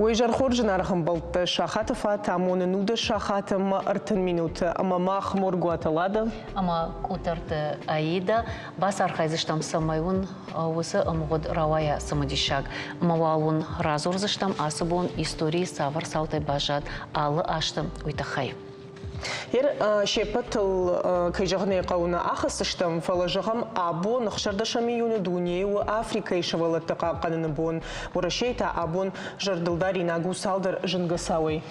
Уый зӕрхор зынаргъ ӕмбӕлттӕ, сахаты фат амоны 19 сахаты ӕмӕ 30 минуты, ӕмӕ мах Моргуаты Лада ӕмӕ Къутӕрты Аида бацархайдзыстӕм, цӕмӕй уын уыцы ӕмгъуыд рауайа цымыдисаг. Ӕмӕ уал уын радзурдзыстӕм, ацы бон историйы цавӕр цаутӕй баззад алы азты, уый тыххӕй. Ер се ппӕтыл, кӕй зӕгъын ӕй хъӕуы, нӕ ахӕцдзыстӕм, фӕлӕ зӕгъӕм, абон 16 июны дунейы у Африкӕйы сывӕллӕтты хъахъхъӕныны бон. Уӕрӕсейы та абон зӕрдылдаринаг у цалдӕр зынгӕ цауӕй.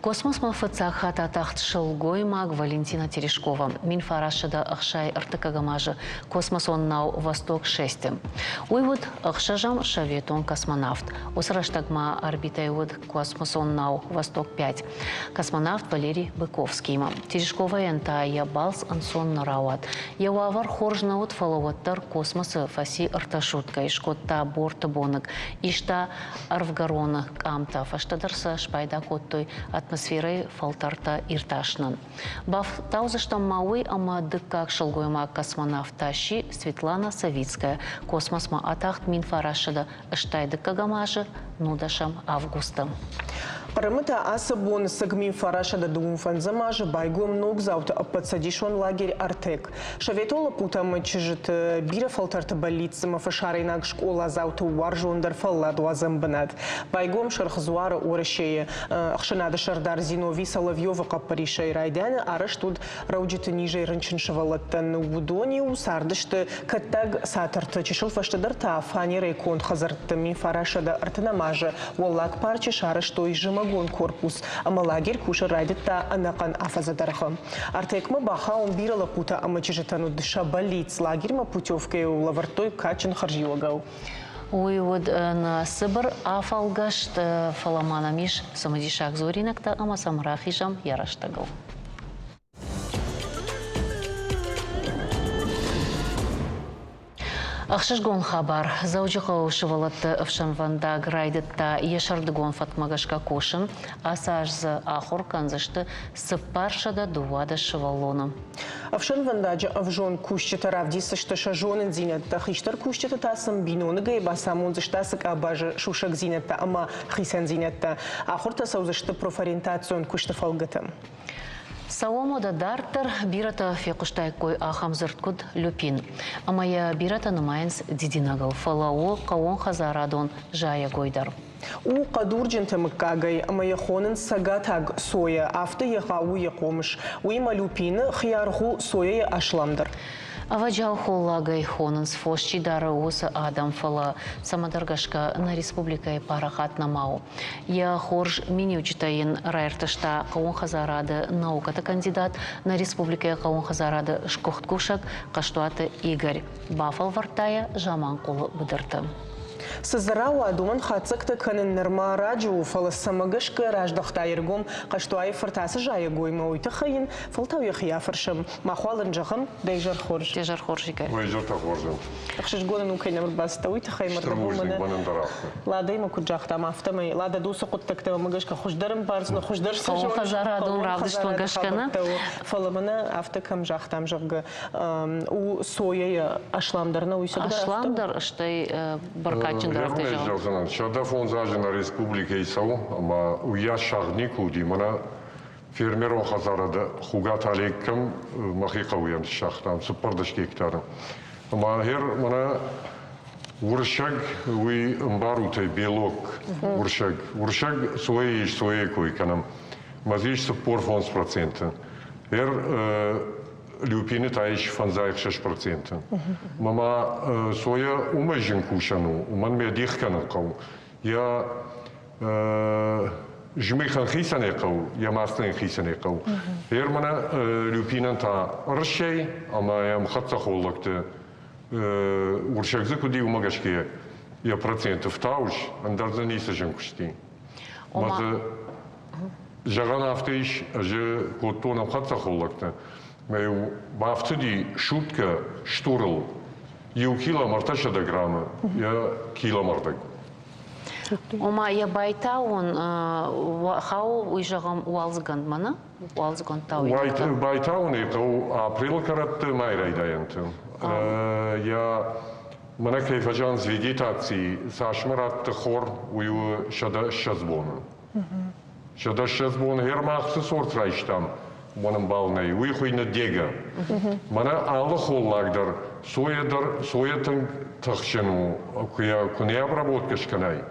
Космосмӕ фыццаг хатт атахт сылгоймаг Валентина Терешкова. 1963 азы космосон нау «Восток-6». Уый уыд ӕхсӕзӕм советон космонавт. Уыцы рӕстӕгмӕ орбитӕйы уыд космосон нау «Восток-5». Космонавт Валерий Быковскийимӕ. Терешковайӕн та йӕ балц ӕнцон нӕ рауад. Йӕ уавӕр хорз нӕ уыд, фӕлӕ уӕддӕр космосы фӕци ӕртӕ суткӕйы, скодта борты боныг, иста ӕрвгӕроны къамтӕ, фӕстӕдӕр сӕ спайда кодтой атмосферӕйы фӕлтӕртӕ иртасынӕн. Бафтаудзыстӕм ма уый, ӕмӕ дыккаг сылгоймаг-космонавт та сси Светлана Савицкая, космосмӕ атахт 1980 азы 19 августы. Хъырымы та ацы бон цыг 1925 азы байгом ногдзауты ӕппӕтцӕдисон лагерь «Артек». Советон лӕппутӕ ӕмӕ чызджыты бирӕ фӕлтӕрты бӕллиццмӕ фӕсарӕйнаг скъоладзауты уарзондӕр фӕлладуадзӕн бынат. Байгом Сырх Дзуары Уӕрӕсейы ӕхсӕнады сӕрдар Зиновий Соловьевы хъӕппӕрисӕй райдианы арӕзт уыд рӕуджыты низӕй рынчын сывӕллӕттӕн. Уыдон-иу цардысты кӕттаг цатырты, чысыл фӕстӕдӕр та фанерӕй конд хӕдзӕртты 1930 азы Уӕллаг парчы сарӕзтой зымӕгон корпус ӕмӕ лагерь кусын райдыдта ӕнӕхъӕн афӕдзы дӕргъы. Артекмӕ бахауын бирӕ лӕппутӕ ӕмӕ чызджытӕн уыд сӕ бӕллиц, лагерьмӕ путевкӕйыл лӕвӕрдтой кадджын хӕрзиуӕгау. Уый уыд нӕ цыбыр афӕлгӕст, фӕлӕ ма нӕм ис цымыдисаг дзуринӕгтӕ ӕмӕ сӕм рахизӕм йӕ рӕстӕгыл. Ӕхсызгон хабар. Дзӕуджыхъӕуы сывӕллӕтты ӕфсӕнвӕндаг райдыдта йӕ сӕрдыгон фӕткмӕ гӕсгӕ кусын. Ацы аз дзы ахуыр кӕндзысты 412 сывӕллоны. Ӕфсӕнвӕндаджы ӕвзонг кусджытӕ равдисдзысты сӕ зонындзинӕдтӕ, хистӕр кусджытӕ та сын биноныгӕй бацамондзысты ацы къабазы сусӕгдзинӕдтӕ ӕмӕ хицӕндзинӕдтӕ. Ахуыртӕ цӕудзысты профориентацион куысты фӕлгӕты. Цӕуӕм уӕдӕ дарддӕр, бирӕтӕ фехъуыстаиккой ахӕм дзырд куыд люпин. Ӕмӕ йӕ бирӕтӕ нымайынц дидинӕгыл, фӕлӕ у хъӕууонхӕдзарадон зайӕгой дӕр. У хъӕдурджынты мыггагӕй ӕмӕ йӕ хонынц цӕгатаг сойӕ, афтӕ егъау у йӕ хъомыс. Уыимӕ люпины хиаргъ у сойӕйы асламдӕр. Ӕвӕджиау холлагӕй хонынц, фос чи дары, уыцы адӕм, фӕлӕ цӕмӕдӕр гӕсгӕ нӕ республикӕйы парахат нӕма у. Йӕ хорз миниуджытӕ йын раиртӕста хъӕууонхӕдзарады наукӕты кандидат, нӕ республикӕйы хъӕууонхӕдзарады сгуыхт кусӕг Хъӕстуаты Игорь. Бафӕлвӕрдта йӕ Заманхъулы быдырты. Цы дзы рауад, уымӕн хатдзӕгтӕ кӕнын нырма раджы у, фӕлӕ цӕмӕ гӕсгӕ раздӕхта йе ргом Хъӕстуайы фырт ацы зайӕгоймӕ, уый тыххӕй йын фӕлтау йӕхи афӕрсӕм. Мах уал ын зӕгъӕм, дӕ изӕр хорз. Де зӕр хорз, Игорь. Уӕ изӕртӕ хорз уӕнт. Ӕхсызгон ын у, кӕй нӕм ӕрбацыдтӕ, уый тыххӕй Стыр бузныг мӕнӕн дӕр афтӕ. Ладӕимӕ куыд загътам, афтӕмӕй Лада дуцы хъуыддӕгтӕ мӕ гӕсгӕ хуыздӕр ӕмбардзынӕ, хуыздӕр цы зоныс. Хъӕууонхӕдзарадон равдыстмӕ гӕсгӕ нӕ. Фӕлӕ мӕнӕ афтӕ кӕм загътам, зӕгъгӕ, у сойӕйӕ асламдӕр нӕ, уый цы Асламдӕр, стӕй бӕркадджындӕр афтӕ зӕгъӕм. Зӕгъдзынӕн, 105 азы нӕ республикӕйы цӕуы, ӕмӕ уыйас сагъд никуы уыди. Мӕнӕ фермерон хӕдзарады Хугаты Олег кӕм мӕхи хъӕуйӕн ссагътам 14 гектары. Ӕмӕ гъер мӕнӕ уырыссаг уый ӕмбарутӕй белок уырыссаг. Уырыссаг сойӕ ис, сойӕ кой кӕнӕм. Мӕ дзы ис 45%. Гъер люпины та ис 56%. Мӕ ма сойӕ уымӕй зын кусӕн у, уымӕн мӕ дих кӕнын хъӕуы. Йӕ змихӕн хицӕнӕй хъӕуы, йӕ мастӕн хицӕнӕй хъӕуы. Гъер мӕнӕ люпинӕн та рыссӕй ӕмӕ йӕм хӕццӕ холлӕгты урсаг дзы куыд и, уымӕ гӕсгӕ йӕ проценты фтауыс, ӕндӕр дзы ницы зын куысти. Мӕ дзы зӕгъӕн афтӕ ис, ӕз кодтон ӕмхӕццӕ холлӕгтӕ, мӕ-иу бафтыди суткӕ стурыл иу кило 300 граммы йӕ киломӕрдӕг. Ома йӕ байтауын хауы, уый зӕгъӕм, уалдзыгӕндмӕ, нӕ? Уалдзыгонд тауинӕгтӕ. Байтауын ӕй хъӕуы апрелы кӕрӕтты, майы райдайӕнты. Йӕ Мӕнӕ кӕй фӕзӕгъынц вегетаци, цас мӕ радты хор, уый у 120 боны. 120 боны гъер цы сорт райстам, уымӕн ӕмбал нӕй. Уый хуыйны дега. Мӕнӕ алы холлаг дӕр, сойӕ дӕр, сойӕ тынг тыхджын у, куы йӕ куы нӕ обработкӕ скӕнай,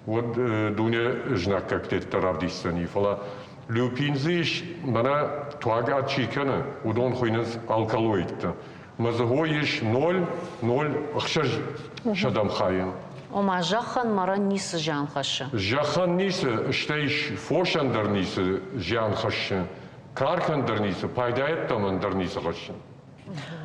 уӕд дуне знаггӕгтӕ равдисдзӕни. Фӕлӕ люпин дзы ис, мӕнӕ туагад чи кӕны, уыдон хуыйнынц алкалоидтӕ. Мӕ ис 0,06 сӕдӕм хайы. Ома зӕххӕн мӕрӕн ницы зиан хӕссы? Зӕххӕн ницы, стӕй фосӕн дӕр ницы зиан хӕссы, каркӕн дӕр ницы, пайда йеддӕмӕн дӕр ницы хӕссы.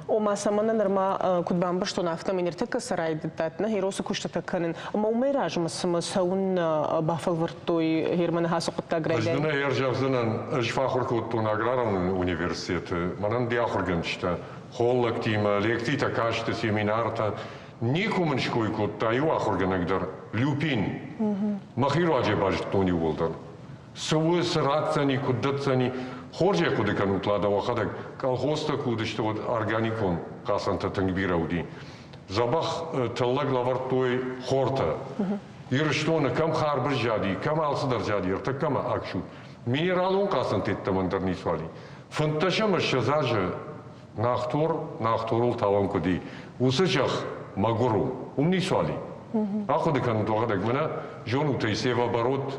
Ома цӕмӕн нырма куыд бамбӕрстон, афтӕмӕй ныртӕккӕ цы райдыдтат, нӕ Геросы куыстытӕ кӕнын, ӕмӕ уымӕй размӕ цымӕ цӕуыннӕ бафӕлвӕрдтой Германы ацы хъуыддаг райдайын? Ӕз дын ӕй ӕрзӕгъдзынӕн, ӕз фӕахуыр кодтон аграрон университеты, мӕнӕн де ахуыргӕнджытӕ, холлӕгтимӕ, лекцитӕ касты, семинартӕ. Никуы мын ской кодта иу ахуыргӕнӕг дӕр, Люпин. Мӕхи руаджы базыдтон иууылдӕр. Цы у, цы ратдзӕни, куыд дӕтдзӕни, хорз ӕй хъуыды кӕнут, Лада, уӕхӕдӕг. Колхозтӕ куы уыдысты, уӕд органикон хъацӕнтӕ тынг бирӕ уыди. Дзӕбӕх тыллӕг лӕвӕрдтой хортӕ. Ирыстоны кӕм харбыз зади, кӕм алцыдӕр зади, ӕртӕккӕ ма аксут. Минералон хъацӕнтӕ йеддӕмӕ дӕр ницуал и. 15 ӕмӕ 20 азы Нахтор, Нахторыл тауӕн куыд и, уыцы зӕхх мӕгуыр у, уым ницуал и. Ахъуыды кӕнут уӕхӕдӕг, мӕнӕ зонут ӕй севооборот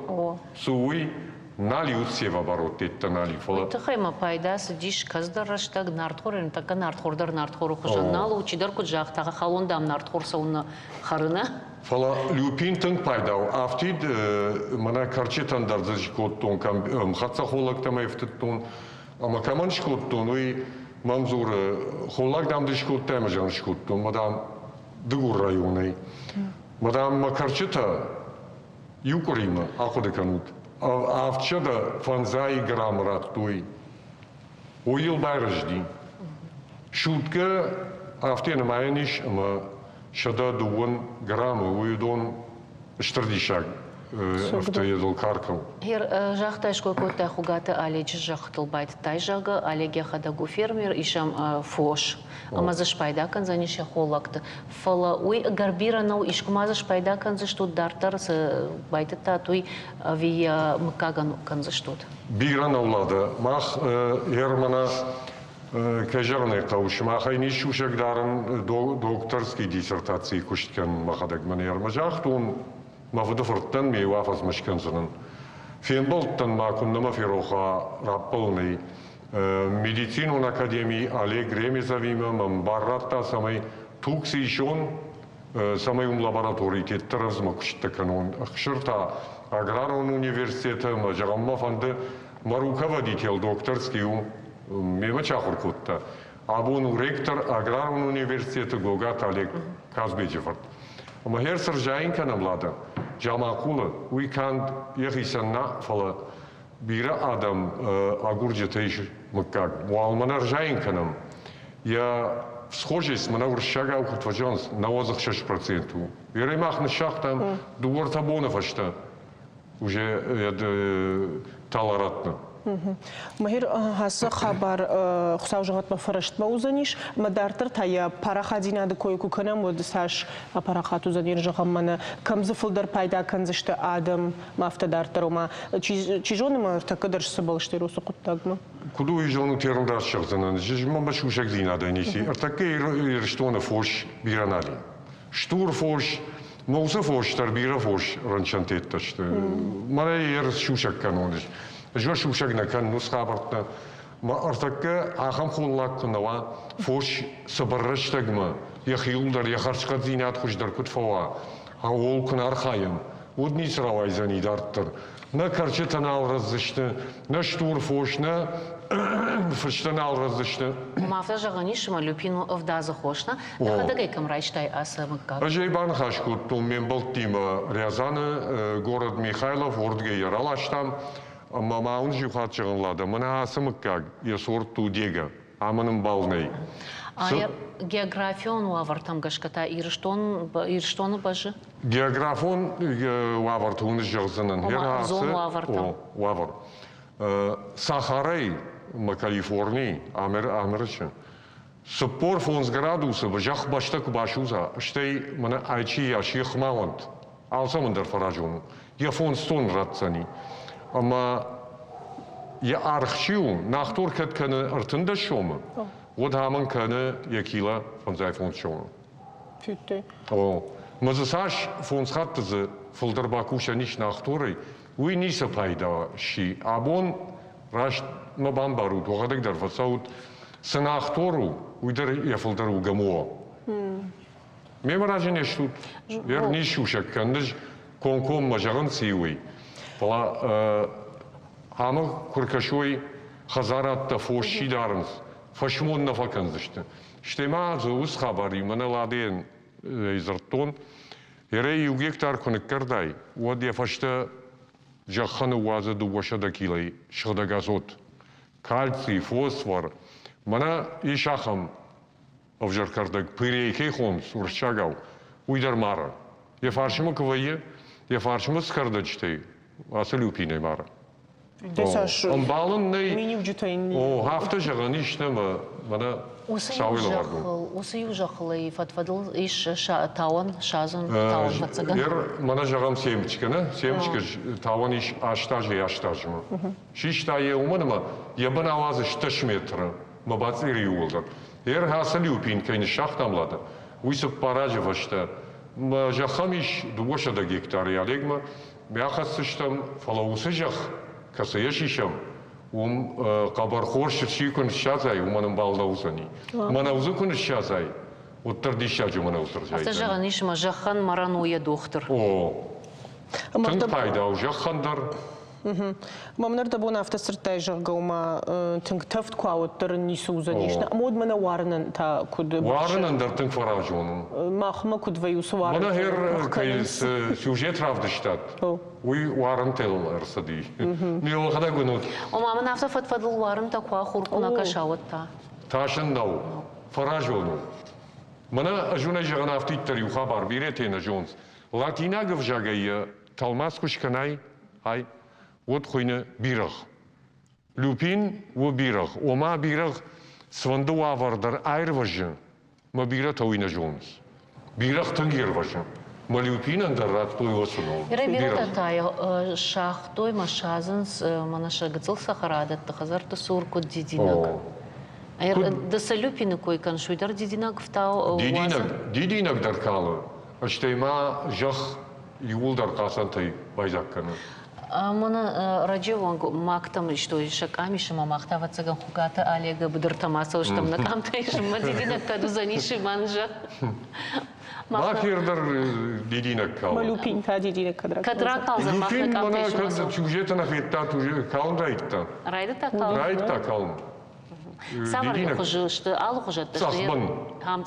цы у, уый нал и уыцы севооборот деттӕ нал и, фӕлӕ... Уый тыххӕй ма пайда цыдис кӕцыдӕр рӕстӕг нартхорӕн, тӕккӕ нартхор дӕр нартхоры хуызӕн нал у, чидӕр куыд загъта, халон, дам, нартхор цӕуылнӕ хӕры, Фӕлӕ люпин тынг пайда у. Афтид мӕнӕ кӕрчытӕн дӕр дзы скодтон, хӕццӕ холлӕгтӕм ӕфтыдтон. Ӕмӕ кӕмӕн скодтон, уый мӕм дзуры, холлаг, дам, ды скодтай ӕмӕ зӕгъын скодтон, мӕ, дам, Дыгур районӕй. Мӕ, дам, мӕ кӕрчытӕ иу къуыримӕ, ахъуыды кӕнут, 705 граммы радтой. Уый йыл байрӕзти. Суткӕ афтӕ нымайӕн ис, ӕмӕ 120 граммы, уый уыдон стыр диссаг ӕфты йыл каркыл. Гъер, загътай, ской кодтай Хуыгаты Оледжы зӕххытыл байдыдтай, зӕгъгӕ, Олег йӕхӕдӕг у фермер, ис ӕм фос, ӕмӕ дзы спайда кӕндзӕнис йӕ холлӕгты. Фӕлӕ уый ӕгӕр бирӕ нӕу, искуы ма дзы спайда кӕндзыстут, дарддӕр цы байтыдтат, уый ӕви йӕ мыггагӕн кӕндзыстут? Бирӕ нӕу, Лада. Мах Германа кӕй зӕгъын ӕй хъӕуы, сымахӕй не сусӕг дарын докторский диссертацийы куыст кӕнын мӕхӕдӕг мӕн ӕрмӕ загътон, мӕ фыдыфырттӕн ме иу афӕдзмӕ скӕндзынӕн. Фембӕлдтӕн ма куыннӕ мӕ ферох уа раппӕлынӕй. Медицинон академи Олег Ремезовимӕ мӕм бар радта, цӕмӕй туг цы исон, цӕмӕй уым лабораторийы тедты рӕвдзмӕ куыстытӕ кӕнон. Ӕхсыр та аграрон университеты ӕмӕ, зӕгъӕм, мӕ фӕнды мӕ руководитель докторский у, мемӕ чи ахуыр кодта, абон у ректор аграрон университеты Гогаты Олег Казбеджы фырт. Ӕмӕ гъер цы рзайын кӕнӕм, Лада, Джамахъулы, уый канд йӕхицӕн нӕ, фӕлӕ бирӕ адӕм агурджытӕ ис мыггаг. Уал мӕ нӕ рзайын кӕнӕм. Йӕ схожесть мӕнӕ уырыссагау куыд фӕзӕгъынц, 96% у. Ерӕй мах ныссагътам дыууӕ-ӕртӕ боны фӕстӕ уже таларатны. Махир ацы хабар Хуыцау зӕгъӕд мӕ фӕрӕстмӕ уыдзӕнис, ӕмӕ дарддӕр та йӕ парахатдзинады кой куы кӕнӕм, уӕд цас апарахат уыдзӕни, зӕгъӕм, мӕнӕ кӕм дзы фылдӕр пайда кӕндзысты адӕм, афтӕ дарддӕр, ома чи зоны ма ӕртӕккӕ дӕр сцыбӕл сты уыцы хъуыддагмӕ. Куыд уый зонут, ерын раст зӕгъдзынӕн, мӕ сусӕгдзинадӕй ницы. Ӕртӕккӕ Ирыстоны фос бирӕ нал и. Стур фос, уыцы фос дӕр бирӕ фос рынчынтӕ сты. Мӕнӕ ерыс сусӕг кӕнон. Ӕз уӕ сусӕг нӕ кӕнын уыцы хабӕрттӕ. Мӕ ӕртӕккӕ ахӕм холлаг куы нӕ уа, фос цыбыр рӕстӕгмӕ йӕхиуыл дӕр йӕ хӕрзхъӕддзинад хуыздӕр куыд фӕуа, ауыл куы нӕ архайӕм, уӕд ницы рауайдзӕни дарддӕр. Нӕ кӕрчытӕ нал рӕздзысты, нӕ стур фос, нӕ фыстӕ нал рӕздзысты. Ма афтӕ зӕгъӕн ис, ӕмӕ люпин у ӕвдадзы хос, нӕ? Дӕхӕдӕг ӕй кӕм райстай ацы мыггаг? Ӕз ӕй баныхас кодтон ме мбӕлттимӕ Рязаны, город Михайлов, уырдыгӕй йӕ раластам. Ӕмӕ ма уын иу хатт зӕгъын, Лада, мӕнӕ ацы мыггаг йӕ сорт у Дега. Ам ын ӕмбал нӕй. Географион уавӕртӕм гӕсгӕ та Ирыстон, Ирыстоны бӕззы? Географон уавӕрты уын зӕгъдзынӕн. Ӕрдзон уавӕртӕм. Уавӕр. Сахарӕй ма Калифорнийы, Америчы. 45 градусы зӕхх бӕстӕ куы басудза, стӕй мӕнӕ айчи йас йӕхмӕ уӕнт, алцӕмӕн дӕр фӕразон у, йӕ фондз тонны ратдзӕни. Ӕмӕ йӕ аргъ чи у, нахтор кӕд кӕны 13 сомы, уӕд амӕн кӕны йӕ кило 55 сомы. Фидтой. О, мӕ дзы цас фондз хатты дзы фылдӕр бакусӕн ис нахторӕй, уый ницы пайда сси. Абон раст мӕ бамбарут, уӕхӕдӕг дӕр фӕцӕут, цы нахтор у, уый дӕр йӕ фылдӕр у ГМО. Мемӕ разы не стут? Ер не сусӕг кӕныс, комкоммӕ зӕгъынц уый. Фӕлӕ ӕмӕ куы ркӕсой, хӕдзарадтӕ фос чи дарынц, фӕсмон нӕ фӕкӕндзысты. Стӕй ма дзы уыцы хабар и, мӕнӕ Ладейӕн дзырдтон, Ерӕй иу гектар куы ныккӕрдай, уӕд йӕ фӕстӕ зӕххӕн ныууадзы 200 килойы сыгъдӕг азот, кальций, фосфор. Мӕнӕ ис ахӕм ӕвзӕр кӕрдӕг, пырей кӕй хонынц уырыссагау, уый дӕр мары. Йӕ фарсмӕ куы вӕййы, йӕ фарсмӕ цы кӕрдӕджытӕй, ацы люпинӕй мары. Ӕмбалын нӕй. Миниуджытӕ йын. О, афтӕ зӕгъӕн ис, нӕ мӕнӕ сауилӕвӕрд у. Уыцы иу зӕххыл ӕй фӕд-фӕдыл ис тауӕн, садзын, тауӕн фӕцӕгӕн. Ер, мӕнӕ зӕгъӕм семечкӕ, нӕ? Семечкӕ тауӕн ис 8 азӕй 8 азмӕ. Систа йӕ уымӕн ӕмӕ йӕ бын ауадзы 10 метры мӕ бацъири иууылдӕр. Ер ацы люпин кӕй ныссагътам лады, уый цыппар азы фӕстӕ мӕ зӕххӕн ис 200 гектары Олегмӕ, Мӕ ахӕсдзыстӕм, фӕлӕ уыцы зӕхх, кӕцы йӕ сисӕм, уым хъӕбӕр хорз чи куы ныссадзай, уымӕн ӕмбал нӕ уыдзӕни. Мӕнӕу дзы куы ныссадзай, уӕддӕр диссаджы мӕнӕу сырзайдзӕни. Афтӕ зӕгъӕн ис, ӕмӕ зӕххӕн мӕрӕн у йӕ дохтыр. О, тынг пайда у зӕххӕн дӕр. Мӕм ныр дӕ бон афтӕ сырдтай, зӕгъгӕ, ома тынг тӕвд куы уа, уӕддӕр ын ницы уыдзӕнис. Ӕмӕ уӕд мӕнӕ уарынӕн та куыд Уарынӕн дӕр тынг фӕразон у. Махмӕ куыд вӕййы уыцы уарын? Мӕнӕ гъер кӕй цы сюжет равдыстат, уый уарынтыл ӕрцыди. Ме уӕхӕдӕг уынут. Ома мын афтӕ фӕд-фӕдыл уарынтӕ куы ахур куы нӕ кӕса, уӕд та? Тас ын нӕу, фӕразон у. Мӕнӕ ӕз уын ӕй зӕгъын афтиддӕр иу хабар бирӕтӕ нӕ зонынц. Латинаг ӕвзагӕй йӕ тӕлмац куы скӕнай, ай, уӕд хуыйны бирӕгъ. Люпин у бирӕгъ, ома бирӕгъ цыфӕнды уавӕр дӕр аирвӕзы, мӕ бирӕтӕ уый нӕ зонынц. Бирӕгъ тынг ирвӕзы. Мӕ Люпинӕн дӕр радтой уыцы ном. Бирӕтӕ та сагътой мӕ садзынц мӕнӕ сӕ гыццыл цӕхӕрадӕтты хӕдзӕртты цур куыд дидинӕг. Ды цы люпины кой кӕныс, уый дӕр дидинӕг фтау Дидинӕг, дидинӕг дӕр калы, стӕй ма зӕхх иууылдӕр хъацӕнтӕй байдзаг кӕны. Мӕнӕ раджы онг мактӕм истой сӕ къамисы ӕмӕ мах та, ӕвӕццӕгӕн, Хуыгаты Олегы быдыртӕм ацӕуыстӕм нӕ къамтӕ исынмӕ дидинӕг кӕд уыдзӕнис Иван зӕгъ. Мах дӕр дидинӕг калын. Мӕ люпин та дидинӕг кӕд ракалдзӕн? Кӕд ракалдзӕн мах нӕ къамтӕ исынмӕ кӕд сюжеты нӕ федтат, калын райдыдта. Райдыдта калын? Райдыдта калын. Цавӕр хуызы сты? Алыхуызӕттӕ сты? Цъӕхбын.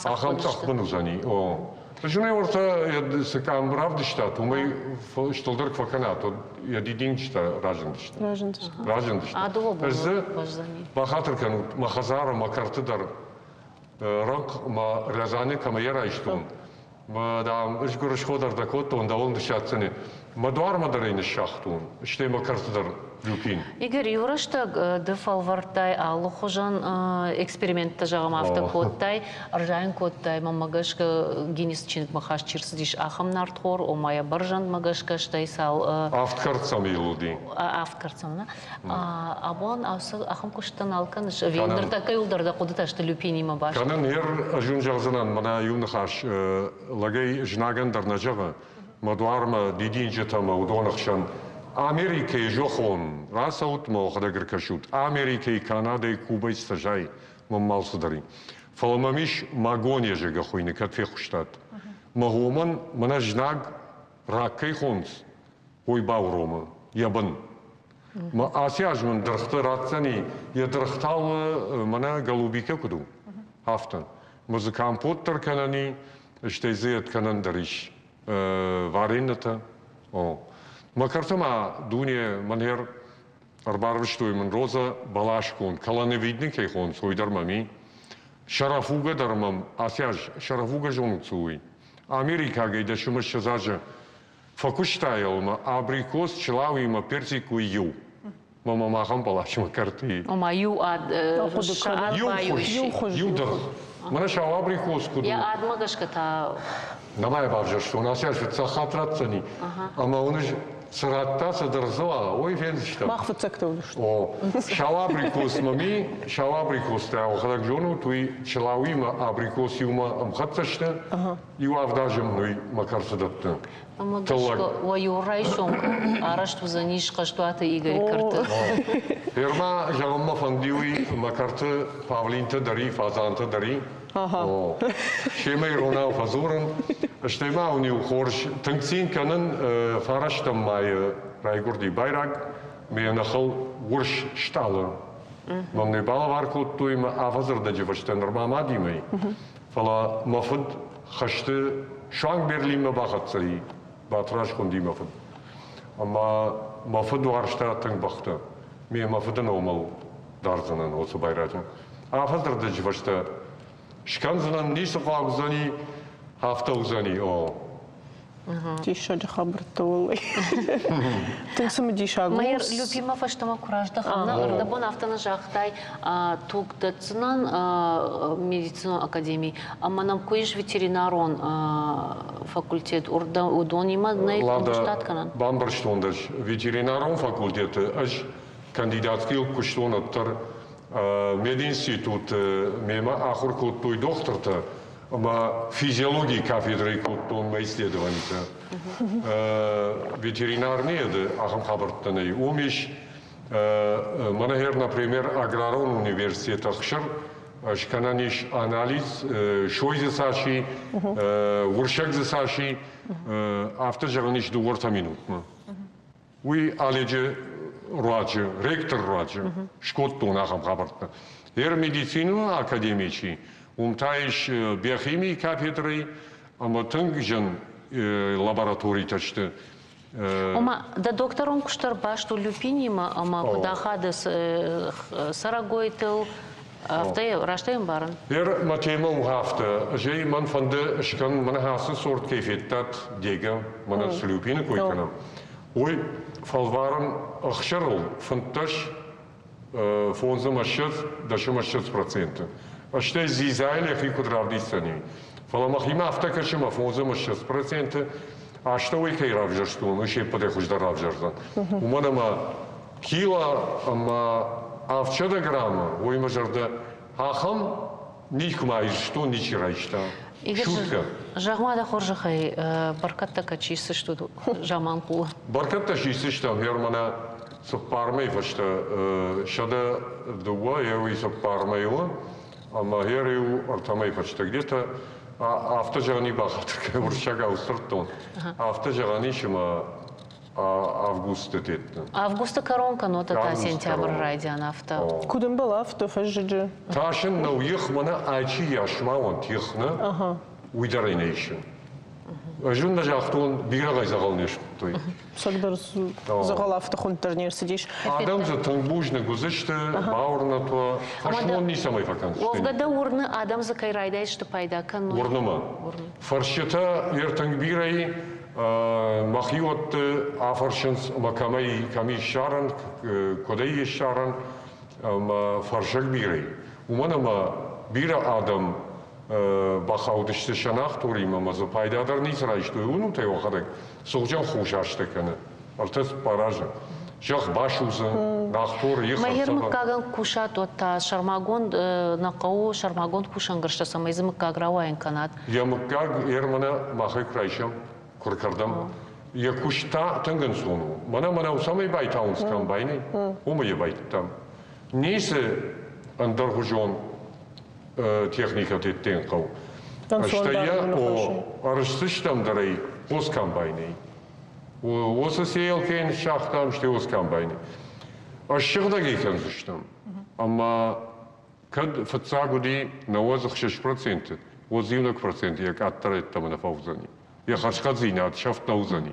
Ахӕм цъӕхбын уыдзӕни. О. Зынӕй уӕртӕ цы къам равдыстат, уымӕй стылдӕр куы фӕкӕнат, уӕд йӕ дидинджытӕ разындысты. Разындысты. Разындысты. Ӕз дзы бахатыр кӕнут, мӕ хӕдзары, мӕ кӕрты дӕр рӕнхъ мӕ Рязаны кӕмӕ йӕ райстон, мӕ, дам, ӕз гуырысхо дӕр дӕ кодтон, дӕуыл ныссадздзӕни. Мӕ дуармӕ дӕр ӕй ныссагътон, стӕй мӕ кӕрты дӕр люпин. Игорь, иу рӕстӕг ды фӕлвӕрдтай алыхуызон эксперименттӕ, зӕгъӕм, афтӕ кодтай, ӕрзайын кодтай, мӕнмӕ гӕсгӕ, Гиннес чиныгмӕ хаст чи рцыдис, ахӕм нартхор, ома йӕ бӕрзӕндмӕ гӕсгӕ, стӕй цал... Авд кӕрддзӕмы йыл уыди. Авд кӕрддзӕмы, нӕ? Абон ацы ахӕм куысттӕ нал кӕныс, ӕви ныртӕккӕ иуылдӕр дӕ хъуыдытӕ сты люпинимӕ баст? Кӕнын, ер ӕз уын зӕгъдзынӕн, мӕнӕ иу ныхас лӕгӕй знагӕн дӕр нӕ зӕгъы, мӕ дуармӕ дидинджытӕ мӕ уыдоны хсӕн Америкӕйы зӕххон рацӕут мӕ уӕхӕдӕг ӕркӕсут. Америкӕйы, Канадӕйы, Кубӕйы цӕсӕй мӕм алцыдӕр и. Фӕлӕ мӕм ис Магония зӕгъгӕ хуыйны, кӕд фехъуыстат. Мӕ уымӕн мӕнӕ знаг рак кӕй хонынц, уый бауромы йӕ бын. Мӕ аци аз мын дыргъты ратдзӕни, йӕ дыргътау мӕнӕ голубикӕ куыд у, афтӕ. Мӕ дзы компот дӕр кӕнӕн и, стӕй дзы йед кӕнӕн дӕр ис. Вареннӕтӕ. О. Мӕ кӕрты ма дуне мӕнӕр ӕрбарвыстой мын розӕ бӕласгонд, колоновидный кӕй хонынц, уый дӕр мӕм и. Шарафугӕ дӕр мӕм аци аз шарафугӕ зонут цы уый? Америкагӕй 10 азы фӕкуыста йыл мӕ абрикос чылауимӕ персик уый иу. Мӕ махӕн палачмӕ кӕрты. Ома иу ад иу хуыз, иу хуыз, иу дыргъ. Мӕнӕ сау абрикос куыд у. Йӕ адмӕ гӕсгӕ та Нӕма йӕ бавзӕрстон, ацы аз фыццаг хатт ратдзӕни. Ӕмӕ уын цы радта, цы дыргъ уа, уый фендзыстӕм. Мах фыццӕгтӕ уыдысты. О, сау абрикос мӕм и, сау абрикостӕ уӕхӕдӕг зонут, уый чылауимӕ абрикос иумӕ ӕмхӕццӕ сты. Иу авдазы мын уый мӕ кӕрцы дӕтты. Ӕмӕ гӕсгӕ уӕ иу райсом арӕзт уыдзӕнис Хъӕстуаты Игорь кӕрты. Гъер ма зӕгъын мӕ фӕнди уый, мӕ кӕрты павлинтӕ дӕр и, фазантӕ дӕр и. О, семӕ иронау фӕдзурын. Стӕй ма уын иу хорз тынг цин кӕнын, фарӕстӕм майы райгуырди байраг, ме ныхыл урс стъалы. Мӕм нӕ балӕвар кодтой мӕ афӕдзы фӕстӕ нырма мадимӕ. Фӕлӕ мӕ фыд хӕсты суанг Берлинмӕ бахӕццӕ и, Батраз хуынди мӕ фыд. Ӕмӕ мӕ фыд уарзта тынг бӕхтӕ. Ме мӕ фыды номыл дардзынӕн уыцы байраджы. Афӕдзы фӕстӕ скӕндзынӕн, ницы хъуаг уыдзӕни, афтӕ уыдзӕни, о. Диссаджы хабӕрттӕ уӕллӕй. Тынг цымыдисаг у. Майор Люпимӕ фӕстӕмӕ куы раздӕхӕм, нӕ ӕрдӕбон афтӕ нӕ загътай, туг дӕтдзынӕн медицинон академи, ӕмӕ нӕм куы ис ветеринарон факультет, уыдонимӕ нӕй ӕмгуыстад кӕнӕн? Бамбӕрстон дӕ, ветеринарон факультеты ӕз кандидатскийыл куыстон ӕддӕр мединституты мемӕ ахуыр кодтой дохтыртӕ, ӕмӕ физиологийы кафедрӕйы кодтон мӕ исследованитӕ. Ветеринарныйы ахӕм хабӕрттӕ нӕй. Уым ис мӕнӕ например, аграрон университеты ӕхсыр скӕнӕн ис анализ, сой дзы цас и, урсаг дзы цас и, афтӕ зӕгъӕн ис дыууӕртӕ минутмӕ. Уый Оледжы руаджы, ректор руаджы скодтон ахӕм хабӕрттӕ. Ер медицинон академийы чи, уым та ис биохимийы кафедрӕйы ӕмӕ тынг зын лабораторитӕ сты. Ома, дӕ докторон куыст дӕр баст у люпинимӕ ӕмӕ куыд ахады цӕрӕгойтыл, афтӕ раст ӕй ӕмбарын? Ер мӕ темӕ у афтӕ. Ӕз мӕн фӕнды скӕн, мӕнӕ ацы сорт кӕй федтат, Дега, мӕнӕ цы люпины кой кӕнӕм, уый фӕлварӕн ӕхсӕрыл 15 фондз ӕмӕ 20, 10 ӕмӕ 20%. Стӕй дзидзайыл йӕхи куыд равдисдзӕни. Фӕлӕ мӕхимӕ афтӕ кӕсы, мӕ 25% астӕуӕй кӕй равзӕрстон, уый се ппӕтӕй хуыздӕр равзӕрдзӕн. Уымӕн ӕмӕ кило ӕмӕ 700 граммы, уый мӕ зӕрдӕ ахӕм никуы ирыстон ничи райста. Шутка. Зӕгъ-ма дӕ хорзӕхӕй, бӕркӕдтӕ кӕд сисдзыстут Заманхъулы? Бӕркӕдтӕ сисдзыстӕм, гъер мӕнӕ цыппар мӕйы фӕстӕ 102 еуи цыппар мӕйы у, ӕмӕ гъер иу ӕртӕ мӕйы фӕстӕ где-то афтӕ зӕгъӕн и бахатыр кӕн, уырыссагау сдзырдтон, афтӕ зӕгъӕн ис, ӕмӕ августы тетты. Августы кӕрон кӕнод та сентябры райдиан афтӕ. Куыд ӕмбӕлы афтӕ фӕззӕджы? Тасын нӕу их, мӕнӕ айчи йас ма уӕнт их, нӕ? Уый дӕр ӕй нӕ исы. Ӕз уын нӕ загътон, бирӕгъӕй дзӕгъӕл не скодтой. Цӕгдӕр дзӕгъӕл афтӕ хуынд дӕр не рцыдис. Адӕм дзы тынг бузныг уыдзысты, бауырнӕт уӕ, фӕсмон ницӕмӕй фӕкӕндзысты. Уӕвгӕ дӕ уырны, адӕм дзы кӕй райдайдзысты пайда кӕнын? Уырны мӕ. Фӕрсджытӕ йе ртынг бирӕ и, мӕхиуӕтты афӕрсынц ӕмӕ кӕмӕй кӕм ис ссарӕн, куыдӕй ис ссарӕн, ӕмӕ фӕрсӕг бирӕ и. Уымӕн ӕмӕ бирӕ адӕм бахаудысты сӕнӕхторимӕ ӕмӕ дзы пайда дӕр ницы райстой. Уынут ӕй уӕхӕдӕг, сыгъджын хус азтӕ кӕны. Ӕртӕ цыппар азы. Зӕхх басудзы, нӕхтор их Мӕгӕр мыггагӕн кусат, уӕд та сӕрмагонд нӕ хъӕуы сӕрмагонд кусӕнгӕрзтӕ, цӕмӕй дзы мыггаг рауайын кӕнат. Йӕ мыггаг Ерманӕ махӕй куы райсӕм, куы ркӕрдӕм, йӕ куыст та тынг ӕнцон у. Мӕнӕ мӕнӕу цӕмӕй байтауынц комбайнӕй, уымӕй йӕ байтыдтам. Ницы ӕндӕргъуызон техникӕ теттен хъӕуы. Стӕй йӕ ӕрысдзыстӕм дӕр ӕй хос комбайнӕй. Уыцы сеялкӕйы ныссагътам, стӕй уыцы комбайны. Ӕссыгъдӕг ӕй кӕндзыстӕм. Ӕмӕ кӕд фыццаг уыди 96%, уӕд иунӕг процент йӕ къаддӕр йеддӕмӕ нӕ фӕуыдзӕни. Йӕ хӕрзхъӕддзинад сӕфт нӕ уыдзӕни.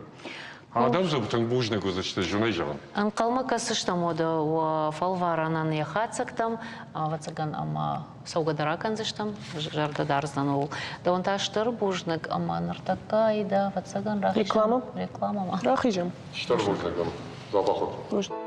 Адӕм дзы тынг бузныг уыдзысты, зынӕй зӕгъын. Ӕнхъӕлмӕ кӕсдзыстӕм уӕдӕ уӕ фӕлварӕнӕн йӕ хатдзӕгтӕм, ӕвӕццӕгӕн, ӕмӕ цӕугӕ дӕр акӕндзыстӕм, зӕрдӕ дардзӕн ууыл. Дӕуӕн та стыр бузныг ӕмӕ ныртӕккӕ дӕ, ӕвӕццӕгӕн, рахизӕм. Реклама? Рекламӕмӕ. Рахизӕм. Стыр бузныг ӕм. Дзӕбӕх ут. Бузныг.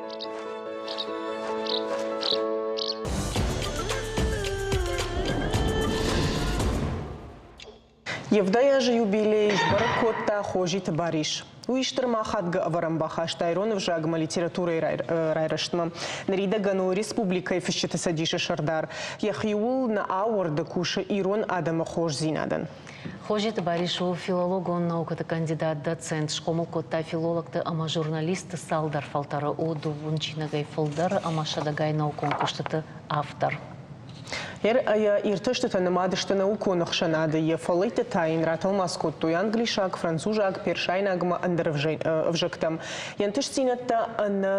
Евдай азы юбилей сбӕрӕг кодта Хозиты Барис. Уый стыр ахадгӕ ӕвӕрӕн бахаста ирон ӕвзагмӕ литературӕйы райрӕзтмӕ. Ныридӕгӕн у республикӕйы Фысджыты цӕдисы сӕрдар. Йӕхиуыл нӕ ауӕрды кусы ирон адӕмы хорздзинадӕн. Хозиты Барис у филологон наукӕты кандидат, доцент, схъомыл кодта филологты ӕмӕ журналистты цалдӕр фӕлтӕры, у дыууын чиныгӕй фылдӕр ӕмӕ сӕдӕгай наукон куыстыты автор. Йӕ иртӕстытӕ нымад сты наукон ӕхсӕнады, йӕ фӕллӕйттӕ та йын ратӕлмац кодтой англисаг, французаг, персайнаг ӕмӕ ӕндӕр ӕвзӕгтӕм. Йе нтыстдзинӕдтӕ ӕнӕ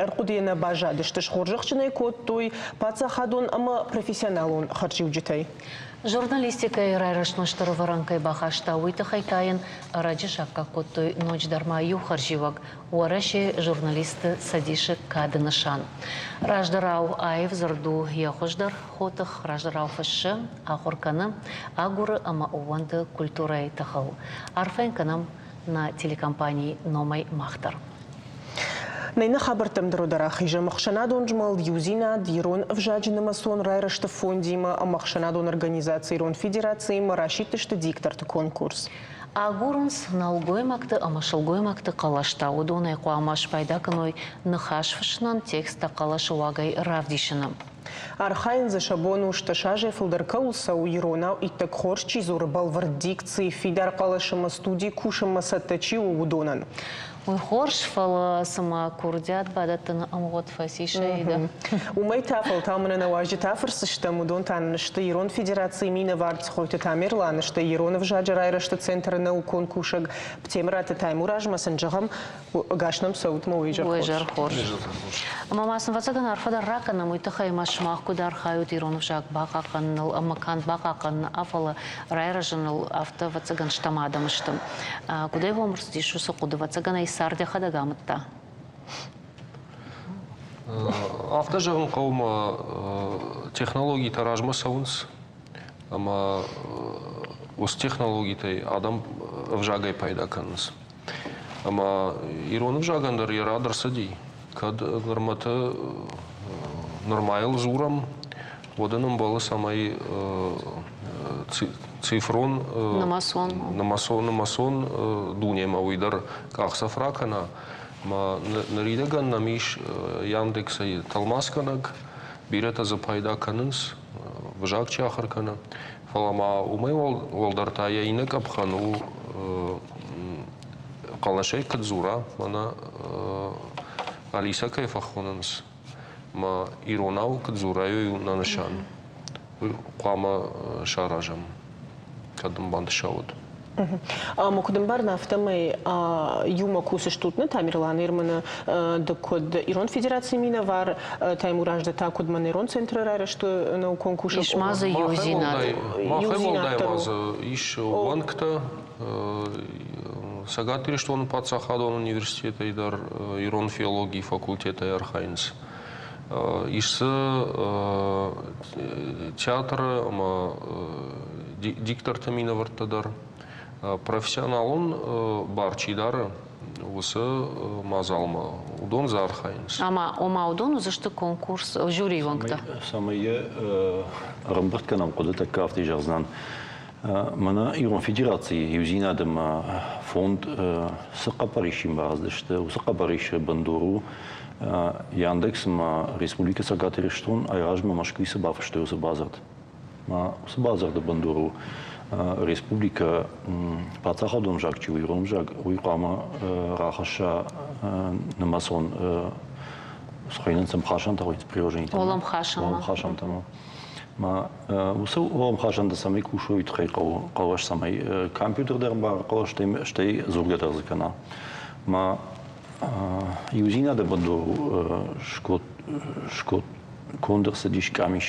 ӕрхъуыдыйӕ нӕ баззадысты, схорзӕхджын ӕй кодтой паддзахадон ӕмӕ профессионалон хӕрзиуджытӕй. Журналистикӕйы райрӕзтмӕ стыр ӕвӕрӕн кӕй бахаста, уый тыххӕй та йын ӕрӕджы саккаг кодтой ноджыдӕр ма иу хӕрзиуӕг Уӕрӕсейы журналистты цӕдисы кады нысан. Раздӕрау аив дзырд у йӕ хуыздӕр хотых, раздӕрау фыссы, ахуыр кӕны, агуры ӕмӕ ӕууӕнды культурӕйы тыхыл. Арфӕ йын кӕнӕм нӕ телекомпанийы номӕй мах дӕр. Нӕ нӕ хабӕрттӕм дӕр дӕр ахизӕм ӕхсӕнадон змӕлд Иудзинад, ирон ӕвзаджы нымӕцон райрӕзты фондимӕ ӕмӕ ӕхсӕнадон организаци Ирон Федерациимӕ расидтысты дикторты конкурс. Агурынц нӕлгоймӕгты ӕмӕ сылгоймӕгты хъӕлӕстӕ. Уыдонӕй хъуамӕ спайда кӕной ныхас фыссынӕн, тексттӕ хъӕлӕсы уагӕй равдисыны. Архайын дзы сӕ бон у 60 азӕй фылдӕр кӕуыл цӕуы, иронау иттӕг хорз чи дзуры, бӕлвырд дикци, фидар хъӕлӕс ӕмӕ студийы кусынмӕ цӕттӕ чи у, уыдонӕн. Уый хорз, фӕлӕ цыма курдиат бадӕттыны ӕмгъуыд фӕцис Аида. Уымӕй та фӕлтау мӕнӕ нӕ уазджытӕ фӕрсдзыстӕм, уыдон та нын сты Ирон Федерацийы минӕвар Цхойты Тамерлан, сты Ирон ӕвзаджы райрӕзты центры наукон кусӕг Птемыраты Таймуразмӕ сын зӕгъӕм, ӕгас нӕм цӕут мӕ уый изӕр хорз. Ӕмӕ ма сын ӕвӕццӕгӕн арфӕ дӕр ракӕнӕм уый тыххӕй, ӕмӕ сымах куыд архайут ирон ӕвзаг бахъахъхъӕныныл ӕмӕ канд бахъахъхъӕныны, фӕлӕ райрӕзыныл, афтӕ ӕвӕццӕгӕн стӕм адӕм сты. Куыдӕй уӕм ӕрцыдис уыцы хъуыды, ӕвӕццӕгӕн ӕй цард йӕхӕдӕг амыдта? Афтӕ зӕгъын хъӕуы ма технологитӕ размӕ цӕуынц ӕмӕ уыцы технологитӕй адӕм ӕвзагӕй пайда кӕнынц. Ӕмӕ ирон ӕвзагӕн дӕр йӕ рад ӕрцыди. Кӕд нырмӕты нырмайыл дзурӕм, уӕд ын ӕмбӕлы, цӕмӕй цифрон нымӕцон нымӕцон дунемӕ уый дӕр къахдзӕф ракӕна. Ӕмӕ ныридӕгӕн нӕм ис Яндексӕй тӕлмацгӕнӕг, бирӕтӕ дзы пайда кӕнынц, взаг чи ахуыр кӕны. Фӕлӕ ма уымӕй уӕлдӕр та йӕ иннӕ къӕпхӕн у хъӕлӕсӕй куыд дзура, мӕнӕ Алисӕ кӕй фӕхонынц, ма иронау куыд дзурай, уый у нӕ нысан. Уый хъуамӕ саразӕм, кӕд ын бантыса, уӕд. Ӕмӕ куыд ӕмбарын, афтӕмӕй иумӕ кусыстут нӕ Тамерлан Ирманы ды куыд Ирон Федерацийы минӕвар, Таймураз ды та куыд мӕн Ирон центры райрӕзты наукон кусӕг. Ис ма дзы иудзинад. Махӕй уӕлдай ма дзы ис уӕнгтӕ Цӕгат Ирыстоны паддзахадон университетӕй дӕр ирон филологийы факультетӕй архайынц. Ис дзы театры ӕмӕ дикторты минӕвӕрттӕ дӕр. Профессионалон бар чи дары, уыцы мадзалмӕ уыдон дзы архайынц. Ӕмӕ ома уыдон уыдзысты конкурс жюрийы уӕнгтӕ? Цӕмӕй йӕ ӕрӕмбырд кӕнӕм хъуыды тӕккӕ афтӕ зӕгъдзынӕн. Мӕнӕ Ирон Федерацийы иудзинад ӕмӕ фонд цы хъӕппӕрисимӕ рацыдысты, уыцы хъӕппӕрисы бындур у Яндекс ӕмӕ Республикӕ Цӕгат Ирыстон айразмӕ Мӕскуыйы цы бафыстой, уыцы бадзырд. Уыцы бадзырды бындур у республикӕ паддзахадон ӕвзаг чи у, ирон ӕвзаг, уый хъуамӕ рахӕсса нымӕцон схуыйнынц ӕмхасӕнтӕ, приложенийтӕ. Уӕлӕмхасӕнтӕ. Ма уыцы уӕлӕмхасӕнтӕ цӕмӕй кусой, уый тыххӕй хъӕуы хъӕлӕс, цӕмӕй компьютер дӕр ӕмбара хъӕлӕс, стӕй дзургӕ дӕр дзы кӕна. Ма иудзинады бындур конд ӕрцыдис къамис.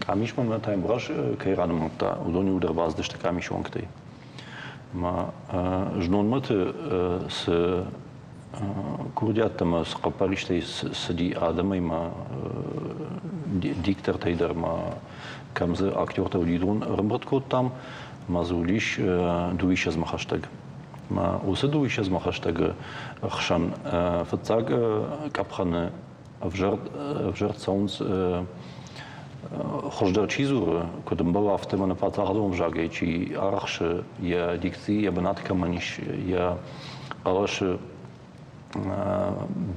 Къамисмӕ мӕ Таймураз кӕй ранымадта, уыдон иуылдӕр бацыдысты къамисы уӕнгтӕй. Ма знонмӕты цы курдиаттӕ ӕмӕ цы хъӕппӕристӕй цыди адӕмӕй ма диктортӕй дӕр ма кӕм дзы актертӕ уыди, уыдон ӕрӕмбырд кодтам ӕмӕ дзы уыдис дыууиссӕдзмӕ хӕстӕг. Ӕмӕ уыцы дыууиссӕдзмӕ хӕстӕгы хсӕн фыццаг къӕпхӕны ӕвзӕрд цӕуынц Хуыздӕр чи дзуры, куыд ӕмбӕлы, афтӕ мӕнӕ паддзахадон ӕвзагӕй чи арӕхсы, йӕ дикци йӕ бынат кӕмӕн ис, йӕ хъӕлӕсы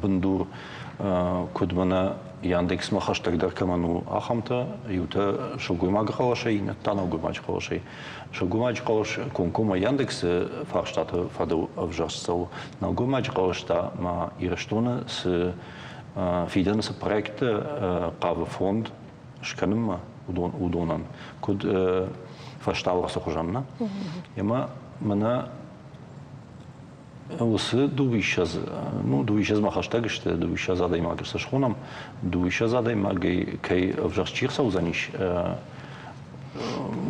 бындур куыд мӕнӕ Яндексмӕ хӕстӕгдӕр кӕмӕн у, ахӕмтӕ, иутӕ сылгоймагы хъӕлӕсӕй, иннӕтӕ та нӕлгоймаджы хъӕлӕсӕй. Сылгоймаджы хъӕлӕс комкоммӕ Яндексы фарстаты фӕдыл ӕвзӕрст цӕуы. Нӕлгоймаджы хъӕлӕс та ма Ирыстоны цы фидӕны цы проекттӕ хъавы фонд скӕнынмӕ, уыдон, уыдонӕн, куыд фӕстауӕрцы хуызӕн, нӕ? Ӕмӕ мӕнӕ уыцы дыууиссӕдз, ну, дыууиссӕдзмӕ хӕстӕг сты, дыууиссӕдз адӕймаг сӕ схонӕм, дыууиссӕдз адӕймагӕй кӕй ӕвзӕрст чи рцӕудзӕнис,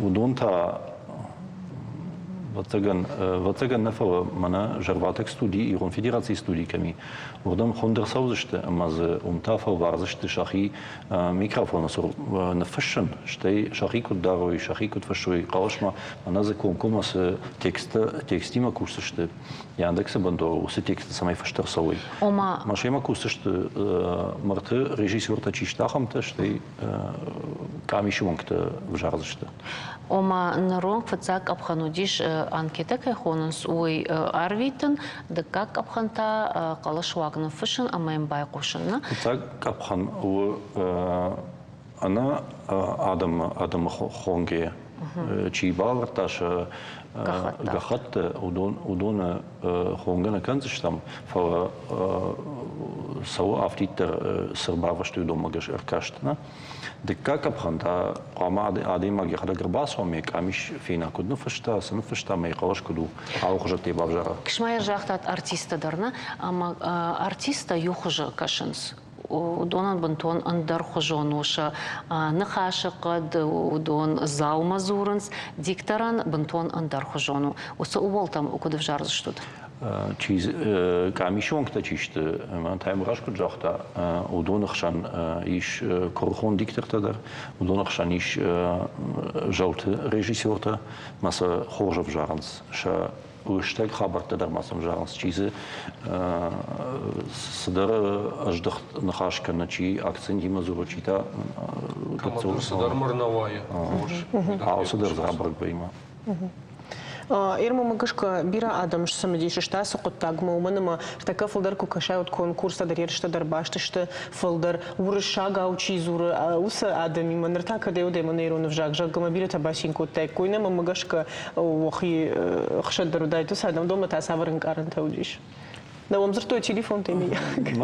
уыдон та ӕвӕццӕгӕн, ӕвӕццӕгӕн нӕ, фӕлӕ мӕнӕ зӕрватӕг студи, Ирон Федерацийы студи кӕм и, уырдӕм хуынд ӕрцӕудзысты ӕмӕ дзы уым та фӕлвардзысты сӕхи микрофоны цур ныффыссын, стӕй сӕхи куыд дарой, сӕхи куыд фыссой хъӕлӕсмӕ, мӕнӕ дзы комкоммӕ цы тексттӕ, текстимӕ кусдзысты, Яндексы бындурыл уыцы тексттӕ цӕмӕй фыст ӕрцӕуой. Ома Ма семӕ кусдзысты мырты режиссертӕ чи сты, ахӕмтӕ, стӕй къамисы уӕнгтӕ взардзысты. Ома ныронг фыццаг къӕпхӕн уыдис анкетӕ кӕй хонынц, уый арвитын, дыккаг къӕпхӕн та хъӕлӕсуаг ныффыссын ӕмӕ йӕм байхъусын. Нӕ? Фыццаг къӕпхӕн у ӕнӕ адӕмы адӕмы хонгӕ чи бавӕрдта сӕ гӕххӕтты, уыдон уыдоны хонгӕ нӕ кӕндзыстӕм, фӕлӕ цӕуы афтиддӕр цы рбавӕстой, уыдонмӕ гӕсгӕ ӕркаст. Нӕ? Дыккаг къӕпхӕн та хъуамӕ адӕймаг йӕхӕдӕг ӕрбацӕуа ӕмӕ къамис фена, куыд ныффыста, цы ныффыста ӕмӕ йӕ хъӕлӕс куыд у, алыхуызӕттӕй бавзара. Ксмайер загътат артисттӕ дӕр, нӕ? Ӕмӕ артисттӕ иу хуызы кӕсынц. Уыдонӕн бынтон ӕндӕрхуызон у сӕ ныхасы хъӕд, уыдон дзаумӕ дзурынц, дикторӕн бынтон ӕндӕрхуызон у. Уыцы ууӕлтӕм куыд ӕвзардзыстут? Чи къамисы уӕнгтӕ чи сты, мӕн Таймураз куыд загъта, уыдоны хсӕн ис куырыхон диктортӕ дӕр, уыдоны хсӕн ис зӕлты режиссертӕ, ӕмӕ сӕ хорз ӕвзарынц сӕ лыстӕг хабӕрттӕ дӕр ма сӕм зӕгъынц, чи дзы цыдӕр ӕздыхт ныхас кӕны, чи акцентимӕ дзуры, чи та Кӕмӕдӕр цыдӕр мыр нӕ уайы. Хорз. Алцыдӕр дзы рабӕрӕг вӕййы. Ирмӕ гӕсгӕ бирӕ адӕм сцымыдис сты ацы хъуыддагмӕ, уымӕн ӕмӕ тӕккӕ фылдӕр куы кӕсай, уӕд конкурстӕ дӕр, ерыстӕ дӕр баст сты фылдӕр уырыссагау чи дзуры, уыцы адӕмимӕ. Ныр та кӕдӕй уӕдӕй мӕнӕ ирон ӕвзаг, зӕгъгӕ, мӕ бирӕтӕ бацин кодтаиккой. Нӕ мӕнмӕ гӕсгӕ уӕхи хсӕн дӕр уыдаид уыцы адӕм, домӕ та цавӕр ӕнкъарӕнтӕ уыдис? Нӕ уӕм дзырдтой телефонтӕй мыййаг?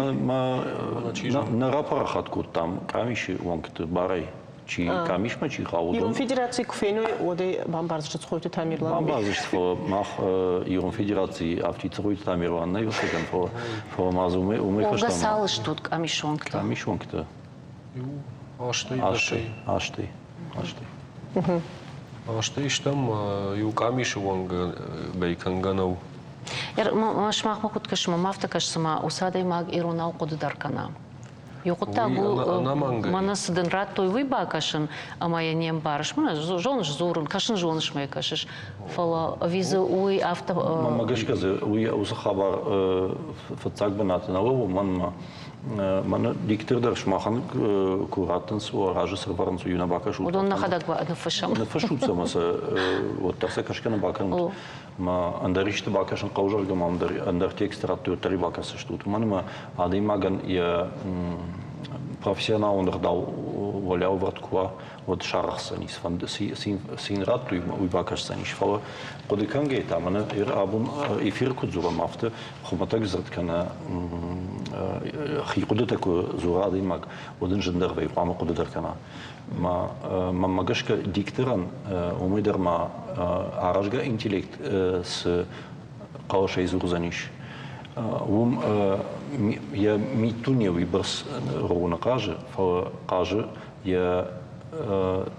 Нӕ рапарахат кодтам къамисы уӕнгты барӕй. Чи къамисмӕ чи хауы, Ирон Федераци куы феной, уӕд ӕй бамбардзысты Цхойты Тамерлан. Бамбардзысты, фӕлӕ мах Ирон Федерацийы афтид Цхойты Тамерлан нӕ ӕвӕццӕгӕн, фӕлӕ фӕлӕ ма дзы уымӕй уымӕй Уӕвгӕ цал стут къамисонгтӕ? Къамисонгтӕ. Иу астӕй дӕсӕй. Астӕй. Астӕй. Астӕй стӕм иу къамисы уӕнгӕй кӕнгӕ нӕу. Сымахмӕ куыд кӕсы, мӕм афтӕ кӕсы, цыма уыцы адӕймаг иронау хъуыды дӕр кӕна. Иу хъуыддаг у, мӕнӕ цы дын радтой, уый бакӕсын, ӕмӕ йӕ не мбарыс. Мӕнӕ зоныс дзурын, кӕсын зоныс мӕ кӕсыс, фӕлӕ ӕви дзы уый афтӕ... Мӕнмӕ гӕсгӕ дзы уый уыцы хабар фыццаг бынаты нӕ лӕууы, мӕнмӕ мӕнӕ диктор дӕр сымахӕн куы раттынц, уӕ разы цы рвӕрынц, уый нӕ бакӕсут. Уыдон нӕхӕдӕг ныффыссӕм. Ныффыссут сӕ ӕмӕ сӕ уӕддӕр сӕ кӕсгӕ нӕ бакӕнут. Ма ӕндӕр исты бакӕсын хъӕуы, зӕгъгӕ, ма ӕндӕр, ӕндӕр текст радтой, уӕддӕр бакӕсдзыстут. Уымӕн ӕмӕ адӕймагӕн йӕ профессионалон ӕгъдау уӕлиау ӕвӕрд куы уа, уӕд сарӕхсдзӕнис, фӕнды цы йын радтой, уый бакӕсдзӕнис. Фӕлӕ хъуыды кӕнгӕйӕ та мӕнӕ абон эфиры куыд дзурӕм, афтӕ хуымӕтӕг дзырд кӕнӕ хи хъуыдытӕ куы дзура адӕймаг, уӕд ын зындӕр вӕййы, хъуамӕ хъуыды дӕр кӕна. Мӕнмӕ гӕсгӕ дикторӕн уымӕй дӕр ма аразгӕ интеллект цы хъӕлӕсӕй дзурдзӕнис, уым йӕ миддуне уыйбӕрц роны хъазы, фӕлӕ хъазы йӕ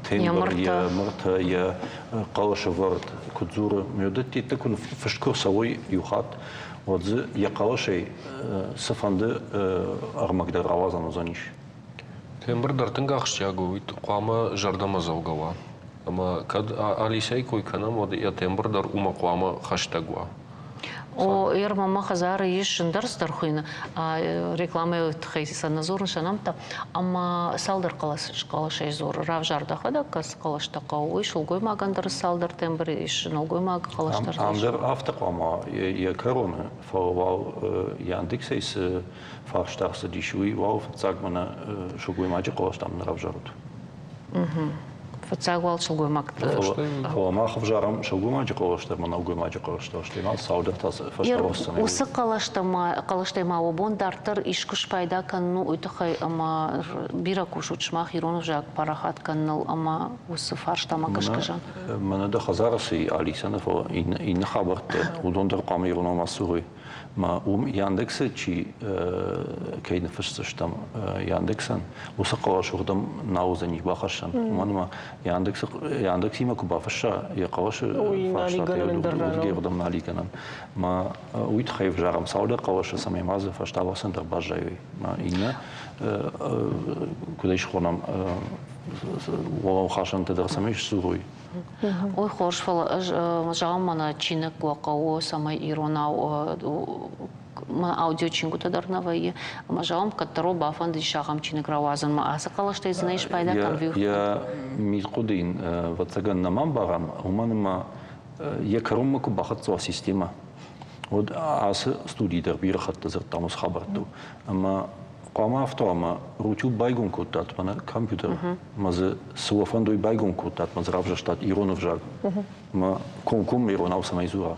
тембр, йӕ мыртӕ, йӕ хъӕлӕсӕвӕрд куыд дзуры. Мёдӕттӕ куы фыст куы рцӕуой иу хатт, уӕд дзы йӕ хъӕлӕсӕй цыфӕнды ӕрмӕг дӕр рауадзӕн уыдзӕнис. Тембр дӕр тынг ахсджиаг у, уый хъуамӕ зӕрдӕмӕдзӕугӕ уа. Ӕмӕ кӕд Алисӕйы кой кӕнӕм, уӕд йӕ тембр дӕр уымӕ хъуамӕ хӕстӕг уа. О, ӕрмӕ мӕ хӕдзары ис ӕндӕр цыдӕр хуыйны, рекламӕйы тыххӕй сӕ нӕ дзурын сӕ нӕмттӕ, ӕмӕ цалдӕр хъӕлӕсӕй дзуры. Равзар дӕхӕдӕг, кӕцы хъӕлӕстӕ хъӕуы, уый сылгоймагӕн дӕр цалдӕр тембры ис, нӕлгоймагы хъӕлӕс дӕр. Ам дӕр афтӕ хъуамӕ йӕ кӕроны, фӕлӕ уал Яндексӕй цы фарста ӕрцыдис, уый уал фыццаг мӕнӕ сылгоймаджы хъӕлӕстӕм нӕ равзарут. Фыццаг уал сылгоймӕгты. Фӕлӕ мах ӕвзарӕм сылгоймаджы хъӕлӕстӕ ӕмӕ нӕлгоймаджы хъӕлӕстӕ, стӕй ма цалдӕр та фӕстӕвӕрцӕн. Уыцы хъӕлӕстӕ ма уӕ бон дарддӕр искуы спайда кӕнын у уый тыххӕй, ӕмӕ бирӕ кусут сымах ирон ӕвзаг парахат кӕныныл ӕмӕ уыцы фарстамӕ гӕсгӕ. Мӕнӕ дӕ хӕдзары цы Алисӕ нӕ, фӕлӕ иннӕ хабӕрттӕ, уыдон дӕр хъуамӕ иронау ма дзурой. Ма уым Яндексы чи кӕй ныффысдзыстӕм Яндексӕн, уыцы хъӕлӕс уырдӕм нал уыдзӕни бахӕссӕн. Уымӕн ӕмӕ Яндексы Яндексимӕ куы бафысса йӕ хъӕлӕсы фарстатӕ, уырдӕм нал и гӕнӕн. Ма уый тыххӕй ӕвзарӕм цалдӕр хъӕлӕсы, цӕмӕй ма дзы фӕстӕвӕрцӕн дӕр баззайой. Ма иннӕ, куыд ӕй схонӕм, уӕлӕмхасӕнтӕ дӕр цӕмӕй сдзурой. Ой, хорз, фӕлӕ ӕз зӕгъӕм, мӕнӕ чиныг уӕ хъӕуы, цӕмӕй иронау мӕ аудиочингуытӕ дӕр нӕ вӕййы. Ӕмӕ зӕгъӕм, кӕддӕр уӕ бафӕндыдис ахӕм чиныг рауадзынмӕ. Ацы хъӕлӕстӕй дзы нӕ спайда кӕн Йӕ мидхъуыды йын, ӕвӕццӕгӕн, нӕма ӕмбарӕм, уымӕн ӕмӕ йӕ кӕронмӕ куы бахӕццӕ уа системӕ, уӕд ацы студийы дӕр бирӕ хатты дзырдтам уыцы хабӕрттыл. Ӕмӕ хъуамӕ афтӕ уа, ӕмӕ Рутюб байгом кодтат мӕнӕ компьютер, ӕмӕ дзы цы уӕ фӕнды, уый байгом кодтат, ӕмӕ дзы равзӕрстат ирон ӕвзаг, ӕмӕ комкоммӕ иронау цӕмӕй дзура.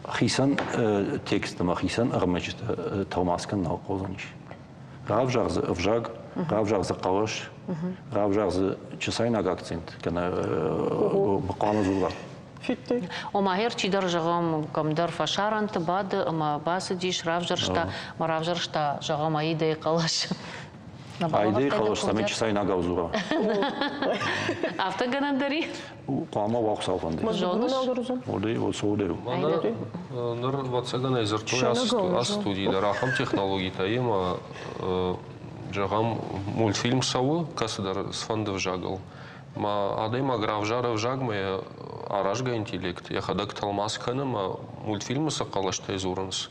Хицӕн текст ӕмӕ хицӕн ӕрмӕджытӕ тӕлмац кӕнын нал хъӕудзӕнис. Равзар дзы ӕвзаг, равзар дзы хъӕлӕс, равзар дзы чысайнаг акцент, кӕнӕ хъуамӕ дзура. Фидтой. Ома гъер чидӕр, зӕгъӕм, кӕмдӕр фӕсарӕнты бады ӕмӕ бацыдис, равзӕрста, ӕмӕ равзӕрста, зӕгъӕм, Аидӕйы хъӕлӕс. Аидӕйы хъӕлӕс цӕмӕй чысайнагау дзура. Афтӕ гӕнӕн дӕр и? Хъуамӕ уа Хуыцау фӕнды. Зоныс? Ныр ӕвӕццӕгӕн ӕй дзырдтой ацы студийы дӕр ахӕм технологитӕ ӕмӕ, зӕгъӕм, мультфильм цӕуы кӕцыдӕр цыфӕнды ӕвзагыл. Ма адӕймаг равзары ӕвзагмӕ йӕ аразгӕ интеллект, йӕхӕдӕг тӕлмац кӕны ӕмӕ мультфильмы цы хъӕлӕстӕй дзурынц,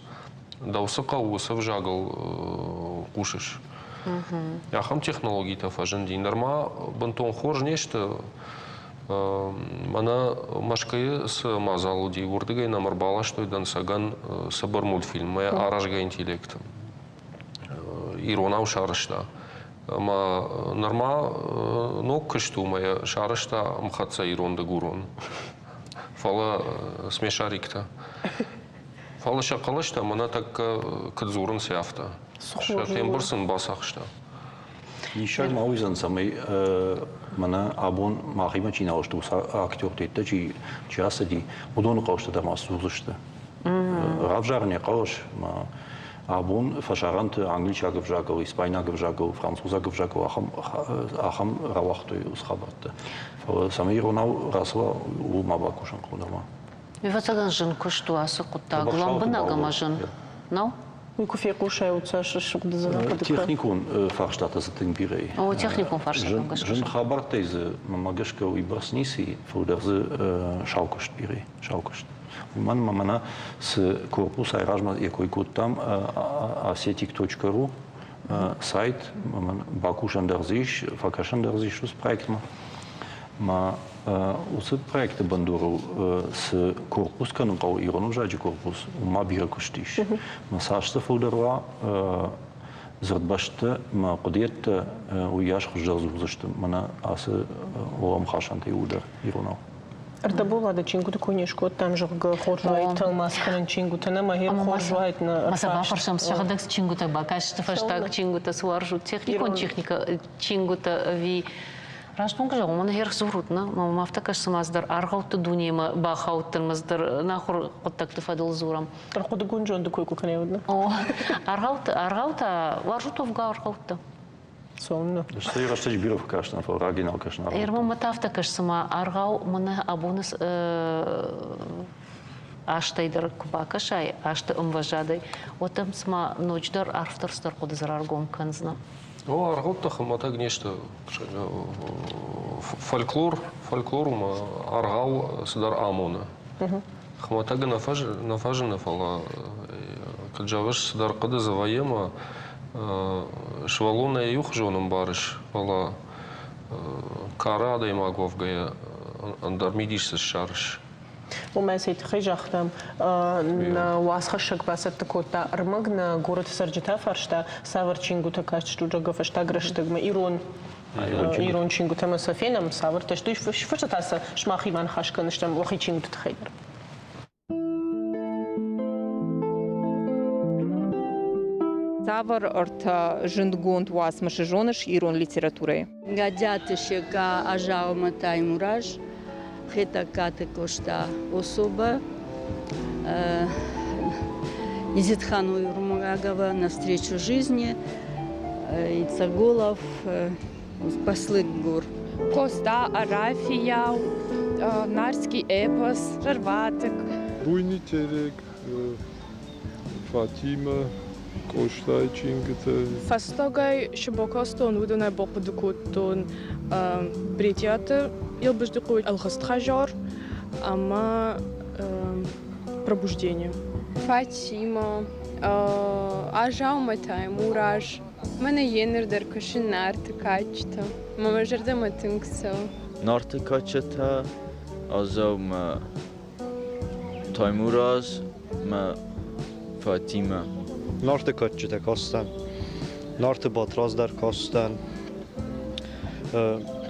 дӕу цы хъӕуы, уыцы ӕвзагыл хъусыс. Ахӕм технологитӕ фӕзынди. Нырма бынтон хорз не сты. Мӕнӕ Мӕскуыйы цы мадзал уыди, уырдыгӕй нӕм ӕрбаластой дӕнцӕгӕн цыбыр мультфильм мӕ аразгӕ интеллект. Иронау сарӕзта. Ӕмӕ нырма ног куыст у мӕ йӕ сарӕзта ӕмхӕццӕ ирон-дыгурон. Фӕлӕ смешариктӕ. Фӕлӕ сӕ хъӕлӕстӕ мӕнӕ тӕккӕ куыд дзурынц, афтӕ. Сӕ тембр сын бацахста. Диссаг ма уыдзӕн, цӕмӕй мӕнӕ абон махимӕ чи нал сты, уыцы актертӕ чи ацыди, уыдоны хъӕлӕстӕ дӕр ма сдзурдзысты. Равзарын йӕ хъӕлӕс, ма абон фӕсарӕнты англисаг ӕвзагыл, испайнаг ӕвзагыл, французаг ӕвзагыл ахӕм, ахӕм рауагътой уыцы хабӕрттӕ. Фӕлӕ цӕмӕй иронау рацӕуа, ууыл ма бакусын хъӕуы нырма. Ӕвӕццӕгӕн зын куыст у ацы хъуыддаг, лӕмбынӕг ӕмӕ зын. Нӕу? Уый куы фехъусай, уӕд цас рӕсугъд хъуыды Техникон фарстатӕ дзы тынг бирӕ и. О, техникон фарстатӕм гӕсгӕ. Зын хабӕрттӕй дзы, мӕнмӕ гӕсгӕ, уыйбӕрц ницы и, фылдӕр дзы сау куыст бирӕ и, сау куыст. Уымӕн ӕмӕ мӕнӕ цы корпус айразмӕ йӕ кой кодтам, asetic.ru сайт, бакусӕн дӕр дзы ис, фӕкӕсӕн дӕр дзы ис уыцы проектмӕ. Ма уыцы проекты бындурыл цы корпус кӕнын хъӕуы, ирон ӕвзаджы корпус, уым ма бирӕ куыст ис. Мӕ цас дзы фылдӕр уа дзырдбӕстӕ мӕ хъуыдыйӕдтӕ, уыйас хуыздӕр дзурдзысты мӕнӕ ацы уӕлӕмхасӕнтӕ иууылдӕр иронау. Ӕрдӕболады чингуыты куы не скодтам, зӕгъгӕ, хорз уаид тӕлмац кӕнын чингуытӕ, нӕ мӕ хорз уаид нӕ Ма сӕ бафӕрсӕм, сӕхӕдӕг цы чингуытӕ бакастысты, фӕстаг чингуытӕ цы уарзут, техникон техникӕ чингуытӕ ӕви Раст уын куы зӕгъон, мӕн хӕрх дзурут, нӕ? Мӕм афтӕ кӕсы, цыма цыдӕр аргъӕутты дунемӕ бахаудтӕн, ӕмӕ цыдӕр ӕнахуыр хъуыддӕгты фӕдыл дзурӕм. Ӕрхъуыдыгонд зонды кой куы кӕнай, уӕд нӕ? О, аргъӕуттӕ, аргъӕуттӕ, уарзут уӕвгӕ аргъӕуттӕ? Цӕуылнӕ? Стӕй рӕстӕджы бирӕ фӕкастӕн, фӕлӕ раги нал кӕсын аргъӕуттӕ. Ӕрмӕ мӕ та афтӕ кӕсы, цыма аргъау мӕнӕ абоны азтӕй дӕр куы бакӕсай, азты ӕмвӕзадӕй, уӕд дӕм цыма ноджыдӕр арфдӕр цыдӕр хъуыды дзы раргом кӕндзынӕ. О, аргъӕуттӕ хуымӕтӕг не сты. Фольклор, фольклор уымӕ аргъау цыдӕр амоны. Хуымӕтӕгы нӕ фӕзыны, фӕлӕ куыд зӕгъыс, цыдӕр хъуыды дзы вӕййы ӕмӕ сывӕллонӕй иухуызон ӕмбарыс, фӕлӕ кары адӕймаг уӕвгӕйӕ ӕндӕр мидис дзы ссарыс. Уымӕ цӕй тыххӕй загътам, нӕ уацхӕссӕг бацӕттӕ кодта ӕрмӕг, нӕ горӕты цӕрджытӕ фарста, цавӕр чингуытӕ кастыстут, зӕгъгӕ, фӕстаг рӕстӕгмӕ ирон ирон чингуытӕ ӕмӕ сӕ фенӕм, цавӕртӕ сты, фӕстӕ та сӕ сымахимӕ ныхас кӕндзыстӕм уӕхи чингуыты тыххӕй дӕр. Цавӕр ӕртӕ зындгонд уацмысы зоныс ирон литературӕйы? Гӕдиаты Секъа Азаумӕ Таймураз, Хетӕгкаты Къоста Особа, Изетхан Уйрмагагова «Навстречу жизни», Ицаголов «Послы гор». Къоста, Арафияу, Нарский эпос, Зӕрватыкк. Буйный терек, Фатимӕ, Къостайы чингуытӕ. Фӕстагӕй цы бакастон, уыдонӕй бахъуыды кодтон Бритъиаты Елбыздыхъойы ӕлгъыст хӕдзар ӕмӕ Пробуждение. Фатимӕ, Азаумӕ Таймураз. Мӕнӕ еныр дӕр кӕсын Нарты кадджытӕ. Мӕ мӕ зӕрдӕмӕ тынг цӕуы. Нарты кадджытӕ, Азаумӕ Таймураз мӕ Фатимӕ. Нарты кадджытӕ кастӕн, Нарты Батрадз дӕр кастӕн,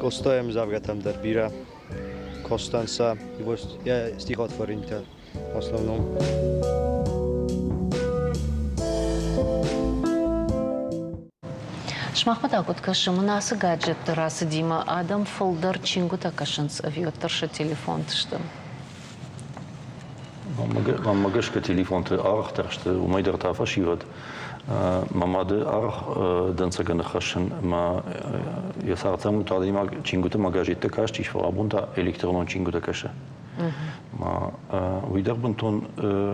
Къостайы ӕмдзӕвгӕтӕм дӕр бирӕ кастӕн сӕ йӕ стихотворенитӕ в основном. Сымахмӕ та куыд кӕсы, мын ацы гаджетты рацыдимӕ адӕм фылдӕр чингуытӕ кӕсынц ӕви уӕддӕр сӕ телефонты сты? Мӕнмӕ гӕсгӕ телефонты арӕхдӕр сты, уымӕй дӕр та фӕсивӕд. Мӕ мады аргъ дӕнцӕгӕн ныххӕссын мӕ йӕ цардцӕрӕнбонты адӕймаг чингуыты ӕмӕ газеттӕ кастис, фӕлӕ абон та электронон чингуытӕ кӕсы. Уый дӕр бынтон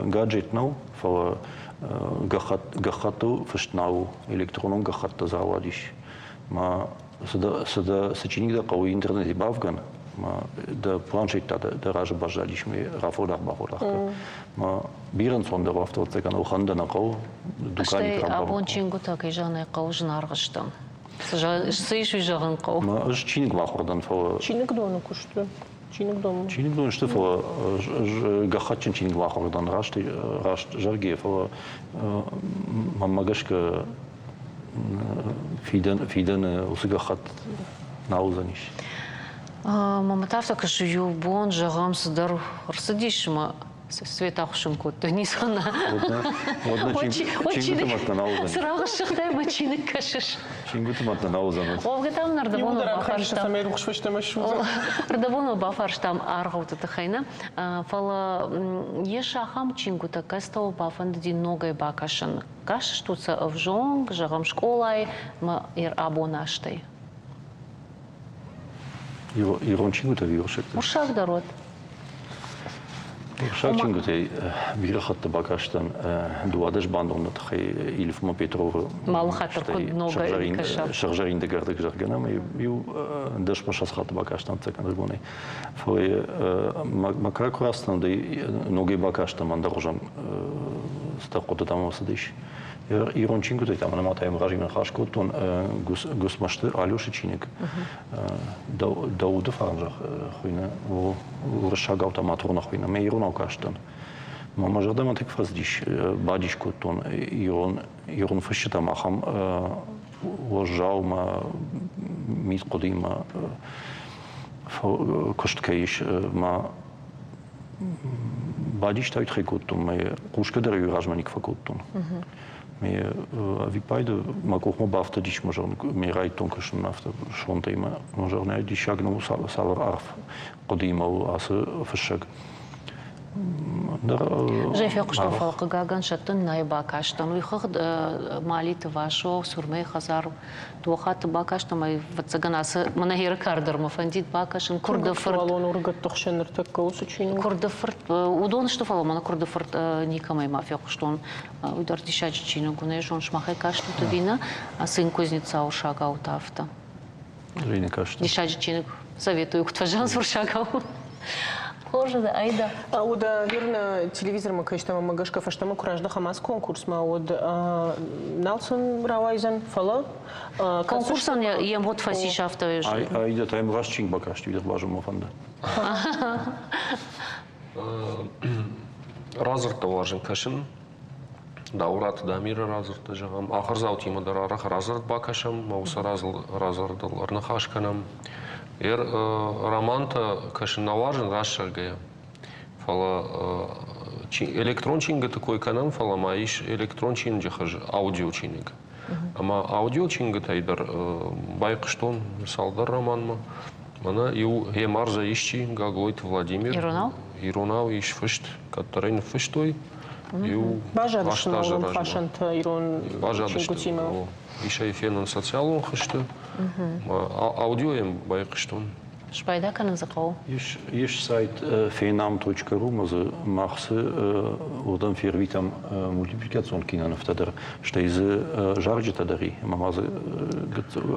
гаджет нӕу, фӕлӕ гӕххӕттыл фыст нал у, электронон гӕххӕттӕ дзы рауадис. Ма цы чиныг дӕ хъӕуы интернеты бавгӕн, ма дӕ планшет та дӕ разы баззадис, ме рафӕлдах-бафӕлдах кӕн. Ма бирӕ ӕнцондӕр у афтӕ ӕвӕццӕгӕн ӕлхӕн дӕ нӕ хъӕуы, дуканийы Стӕй абон чингуытӕ, кӕй зӕгъын ӕй хъӕуы, зынаргъ сты. Цы ис, уый зӕгъын хъӕуы. Ма ӕз чиныгмӕ ахуыр дӕн, фӕлӕ... Чиныгдоны куысты. Чиныгдон. Чиныгдон сты, фӕлӕ гӕххӕттджын чиныгмӕ ахуыр дӕн раст, раст зӕгъгӕ, фӕлӕ мӕнмӕ гӕсгӕ фидӕн, фидӕны уыцы гӕххӕтт нал уыдзӕнис. Мамӕ та афтӕ кӕсы, иу бон, зӕгъӕм, цыдӕр ӕрцыдис ӕмӕ Свет ахуыссын кодтой, ницӕмӕ. Чингуыты мӕт нал уыдзӕн. Цырагъы ссыгътай ӕмӕ чиныг кӕсыс. Чингуыты мӕт нал уыдзӕн. Уӕвгӕ та мын ӕрдӕбон бафарстам. Рухс фӕстӕмӕ ссудза. Ӕрдӕбон бафарстам аргъӕутты тыххӕй нӕ, фӕлӕ ес ахӕм чингуытӕ, кӕцытӕ бафӕндыди ногӕй бакӕсын. Кастыстут сӕ ӕвзонг, зӕгъӕм, скъолайы ӕмӕ абон азтӕй? Ирон чингуытӕ ӕви уырыссӕгтӕ? Уырыссаг дӕр уӕд. Уырыссаг чингуытӕй бирӕ хатты бакастӕн 12 бандоны тыххӕй Ильф ӕмӕ Петровы сыгъзӕрин дыгӕрдыг, зӕгъгӕ, нӕм иу 10-20 хатты бакастӕн ӕцӕг ӕрыгонӕй. Фӕлӕ мӕ кӕй куы рацыдтӕн, ногӕй бакастӕн ӕндӕргъуызӕн цыдӕр хъуыдытӕ мӕм цыдис. Ирон чингуытӕй та мӕнӕ ма та йӕм разимӕ ныхас кодтон Гуыцмӕзты Алешы чиныг Дауды фарн хуыйны, уырыссагау та Матрона хуыйны. Мӕ иронау кастӕн. Мӕ мӕ зӕрдӕмӕ тынг фӕцыдис, бадис кодтон ирон, ирон фысджытӕм ахӕм уӕззау мӕ мидхъуыдыимӕ куыст кӕй ис. Мӕ бадис та уый кодтон, мӕ хъусгӕ дӕр иу размӕ никуы фӕкодтон. Ме ӕвиппайды мӕ къухмӕ бафтыдис, мӕ зӕгъын, ме райдтон кӕсын афтӕ сонтӕй мӕ, мӕ зӕгъын, диссаг нӕу, цавӕр арф хъуыдыимӕ у ацы фыссӕг. Зӕй фехъуыстон, фӕлӕ хъыгагӕн сӕттын нӕ бакастӕн. Уый хыгъд Малиты Васо, Сурмӕйы хӕдзар дыууӕ хатты бакастӕн ӕмӕ ӕвӕццӕгӕн ацы мӕнӕ Еры кар дӕр мӕ фӕндид бакӕсын. Куырды фырт. Ургӕтты хсӕн ныртӕккӕ уыцы чиныг. Куырды фырт, уыдон сты, фӕлӕ мӕнӕ Куырды фырт никӕмӕй ма фехъуыстон. Уый дӕр диссаджы чиныг у, нӕ зон, сымахӕй кастут ӕви нӕ, Сын Кузнецау сагау та афтӕ. Диссаджы чиныг советую, куыд фӕзӕгъынц уырыссагау. Хорз уыд, Айда. Уӕдӕ ныр телевизормӕ кӕстӕм ӕмӕ гӕсгӕ фӕстӕмӕ куы раздӕхӕм ацы конкурсмӕ, уӕд нал сын рауайдзӕн, фӕлӕ Конкурсӕн йе мгъуыд фӕцис афтӕ. Айда та йӕм раст чиныг бакасти, уый дӕр базонын мӕ фӕнды. Радзырдтӕ уарзын кӕсын. Дауыраты Дамиры радзырдтӕ зӕгъӕм. Ахуырдзаутимӕ дӕр арӕх радзырд бакӕсӕм, ӕмӕ уыцы радзырдыл ӕрныхас кӕнӕм. Романтӕ кӕсын нӕ уарзын, раст зӕгъгӕйӕ. Фӕлӕ электрон чингуыты кой кӕнӕм, фӕлӕ ма ис электрон чиныджы хуыз аудиочиныг. Ӕмӕ аудиочингуытӕй дӕр байхъуыстон цалдӕр романмӕ. Мӕнӕ иу Гемарза исчи, Гаглойты Владимир. Иронау? Иронау ис фыст, кӕддӕр ӕй ныффыстой. Иу Баззадысты ныхасӕнтӕ ирон чингуытимӕ. Ис ӕй фенын социалон хызты. Аудиойӕн байхъуыстон. Спайда кӕнын дзы хъӕуы? Ис, ис сайт fenam.ru, ӕмӕ дзы мах цы уырдӕм фервитӕм мультипликацион кинонывтӕ дӕр, стӕй дзы зарджытӕ дӕр и, ӕмӕ ма дзы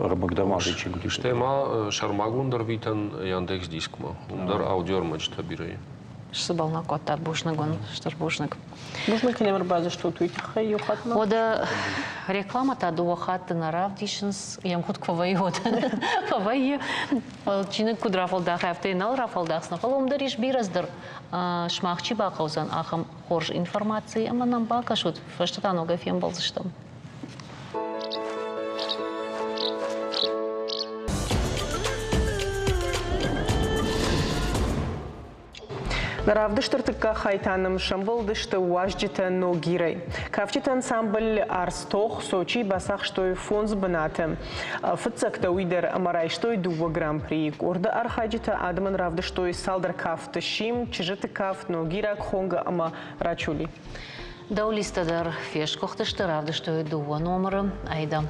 ӕрмӕг дӕр ма дзы чингуыты. Стӕй ма сӕрмагонд ӕрвитӕн Яндекс Дискмӕ, уым дӕр аудиоӕрмӕджытӕ бирӕ и. Сцыбӕл нӕ кодтат, бузныг уын, стыр бузныг. Бузныг, кӕй ӕрбадзыстут, уый тыххӕй иу хатт ма. Уӕдӕ рекламӕтӕ дыууӕ хатты нӕ равдисынц, йе мгъуыд куы вӕййы, уӕд фӕвӕййы. Чиныг куыд рафӕлдахы, афтӕ йӕ нал рафӕлдахдзынӕ, фӕлӕ уым дӕр ис бирӕ цыдӕр, сымах чи бахъӕудзӕн, ахӕм хорз информаци ӕмӕ нӕм бакӕсут, фӕстӕ та ногӕй фембӕлдзыстӕм. Нӕ равдысты ӕртыккаг хай та нӕм сӕмбӕлдысты уазджытӕ Ногирӕй. Кафджыты ансамбль «Арстох» Сочийы бацахстой фондз бынаты. Фыццӕгтӕ уый дӕр ӕмӕ райстой дыууӕ гран-прийы. Къорды архайджытӕ адӕмӕн равдыстой цалдӕр кафты Сим, Чызджыты кафт, Ногираг хонгӕ ӕмӕ Рачули. Даулисттӕ дӕр фесгуыхтысты, равдыстой дыууӕ номыры. Айда,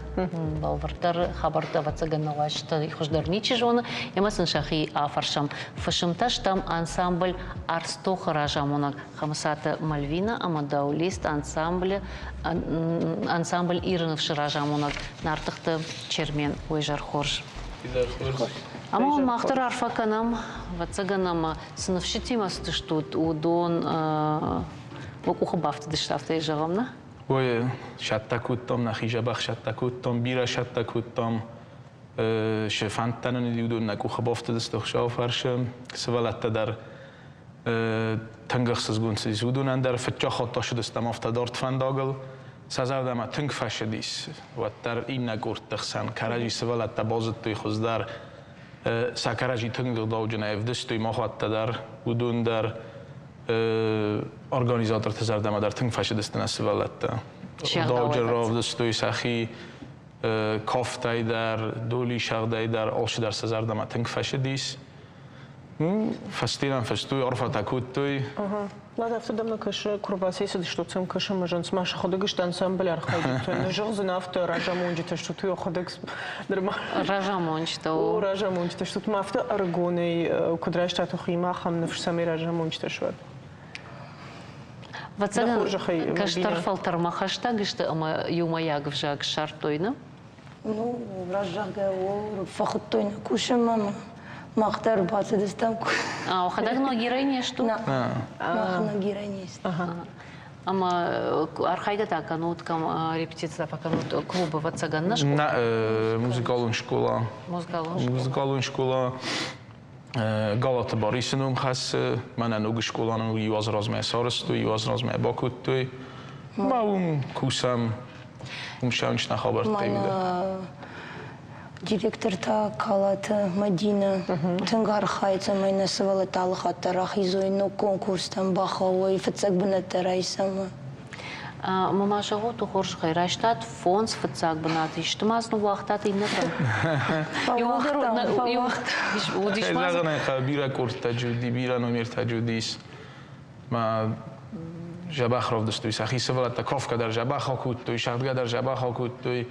бӕлвырддӕр хабӕрттӕ, ӕвӕццӕгӕн, нӕ уазджытӕй хуыздӕр ничи зоны, ӕмӕ сын сӕхи афӕрсӕм. Фысымтӕ стӕм ансамбль «Арстохы» разамонӕг Хӕмыцаты Мальвина ӕмӕ даулист ансамблы ансамбль «Иры ныфс-ы» разамонӕг Нартыхты Чермен. Уый зӕр хорз. Ӕмӕ уын мах дӕр арфӕ кӕнӕм, ӕвӕццӕгӕн, ӕмӕ цы ныфсытимӕ цыдыстут, уыдон уӕ къухы бафтыдысты, афтӕ зӕгъӕм, нӕ? Ой, сӕттӕ кодтам, нӕхи дзӕбӕх сӕттӕ кодтам, бирӕ сӕттӕ кодтам. Се фӕндтӕ нын уыдон нӕ къухы бафтыдысты Хуыцауы фӕрцы. Сывӕллӕттӕ дӕр тынг ӕхсызгон цыдис. Уыдонӕн дӕр фыццаг хатт ацыдыстӕм афтӕ дард фӕндагыл. Сӕ зӕрдӕмӕ тынг фӕцыдис. Уӕддӕр иннӕ къордты хсӕн кӕрӕдзи сывӕллӕттӕ базыдтой хуыздӕр. Сӕ кӕрӕдзи тынг ӕгъдауджынӕй ӕвдыстой махуӕттӕ дӕр, уыдон дӕр. Организаторты зӕрдӕмӕ дӕр тынг фӕцыдысты нӕ сывӕллӕттӕ. Ӕгъдауджын равдыстой сӕхи кафтӕй дӕр, доли сагъдӕй дӕр, алчидӕр сӕ зӕрдӕмӕ тынг фӕцыдис. Фӕстирӕн фыстой, арфӕтӕ кодтой. Уӕд афтӕ дӕм нӕ кӕсы, куы рбацӕйцыдыстут сӕм кӕсы ӕмӕ зӕгъын, цыма сӕхӕдӕг сты ансамблы архайджытӕ. Нӕ зӕгъдзӕн афтӕ, разамонджытӕ стут, уый ӕхӕдӕг нырма. Разамонджытӕ. О, разамонджытӕ стут. Ма афтӕ ӕрыгонӕй куыд райстат уӕхимӕ ахӕм ныфс, цӕмӕй разамонджытӕ суат? Ӕвӕццӕгӕн, кӕстӕр фӕлтӕрмӕ хӕстӕг сты ӕмӕ иумӕйаг ӕвзаг ссардтой, нӕ? Ну, раст зӕгъгӕ, фӕхуыдтой нӕ кусынмӕ ӕмӕ мах дӕр бацыдыстӕм. А, уӕхӕдӕг Ногирӕй не стут? Нӕ, мах Ногирӕй не стӕм. Ӕмӕ архайгӕ та кӕнут, кӕм репетицитӕ фӕкӕнут клубы, ӕвӕццӕгӕн, нӕ скъола? Нӕ, музыкалон скъола. Музыкалон скъола. Музыкалон скъола. Галаты Барисы ном хӕссы. Мӕнӕ ног скъола нын иу аз размӕ сарӕзтой, иу аз размӕ бакодтой. Ма уым кусӕм. Уым сӕ хабӕрттӕ Директор та Калаты Мадинӕ тынг архайы, цӕмӕй нӕ сывӕллӕттӕ алы хатт дӕр рахизой ног конкурстӕм, бахауой, фыццаг бынӕттӕ райсӕм. Ӕмӕ ма зӕгъут, хорзӕхӕй райстат фондз фыццаг бынаты, исты ма дзы ныууагътат иннӕтӕн? Фӕуагътам, фӕуагътам. Бирӕ къордтӕ уыди, бирӕ номертӕ уыдис. Ма дзӕбӕх равдыстой сӕхи сывӕллӕттӕ кафгӕ дӕр дзӕбӕх акодтой, сӕгъдгӕ дӕр дзӕбӕх акодтой.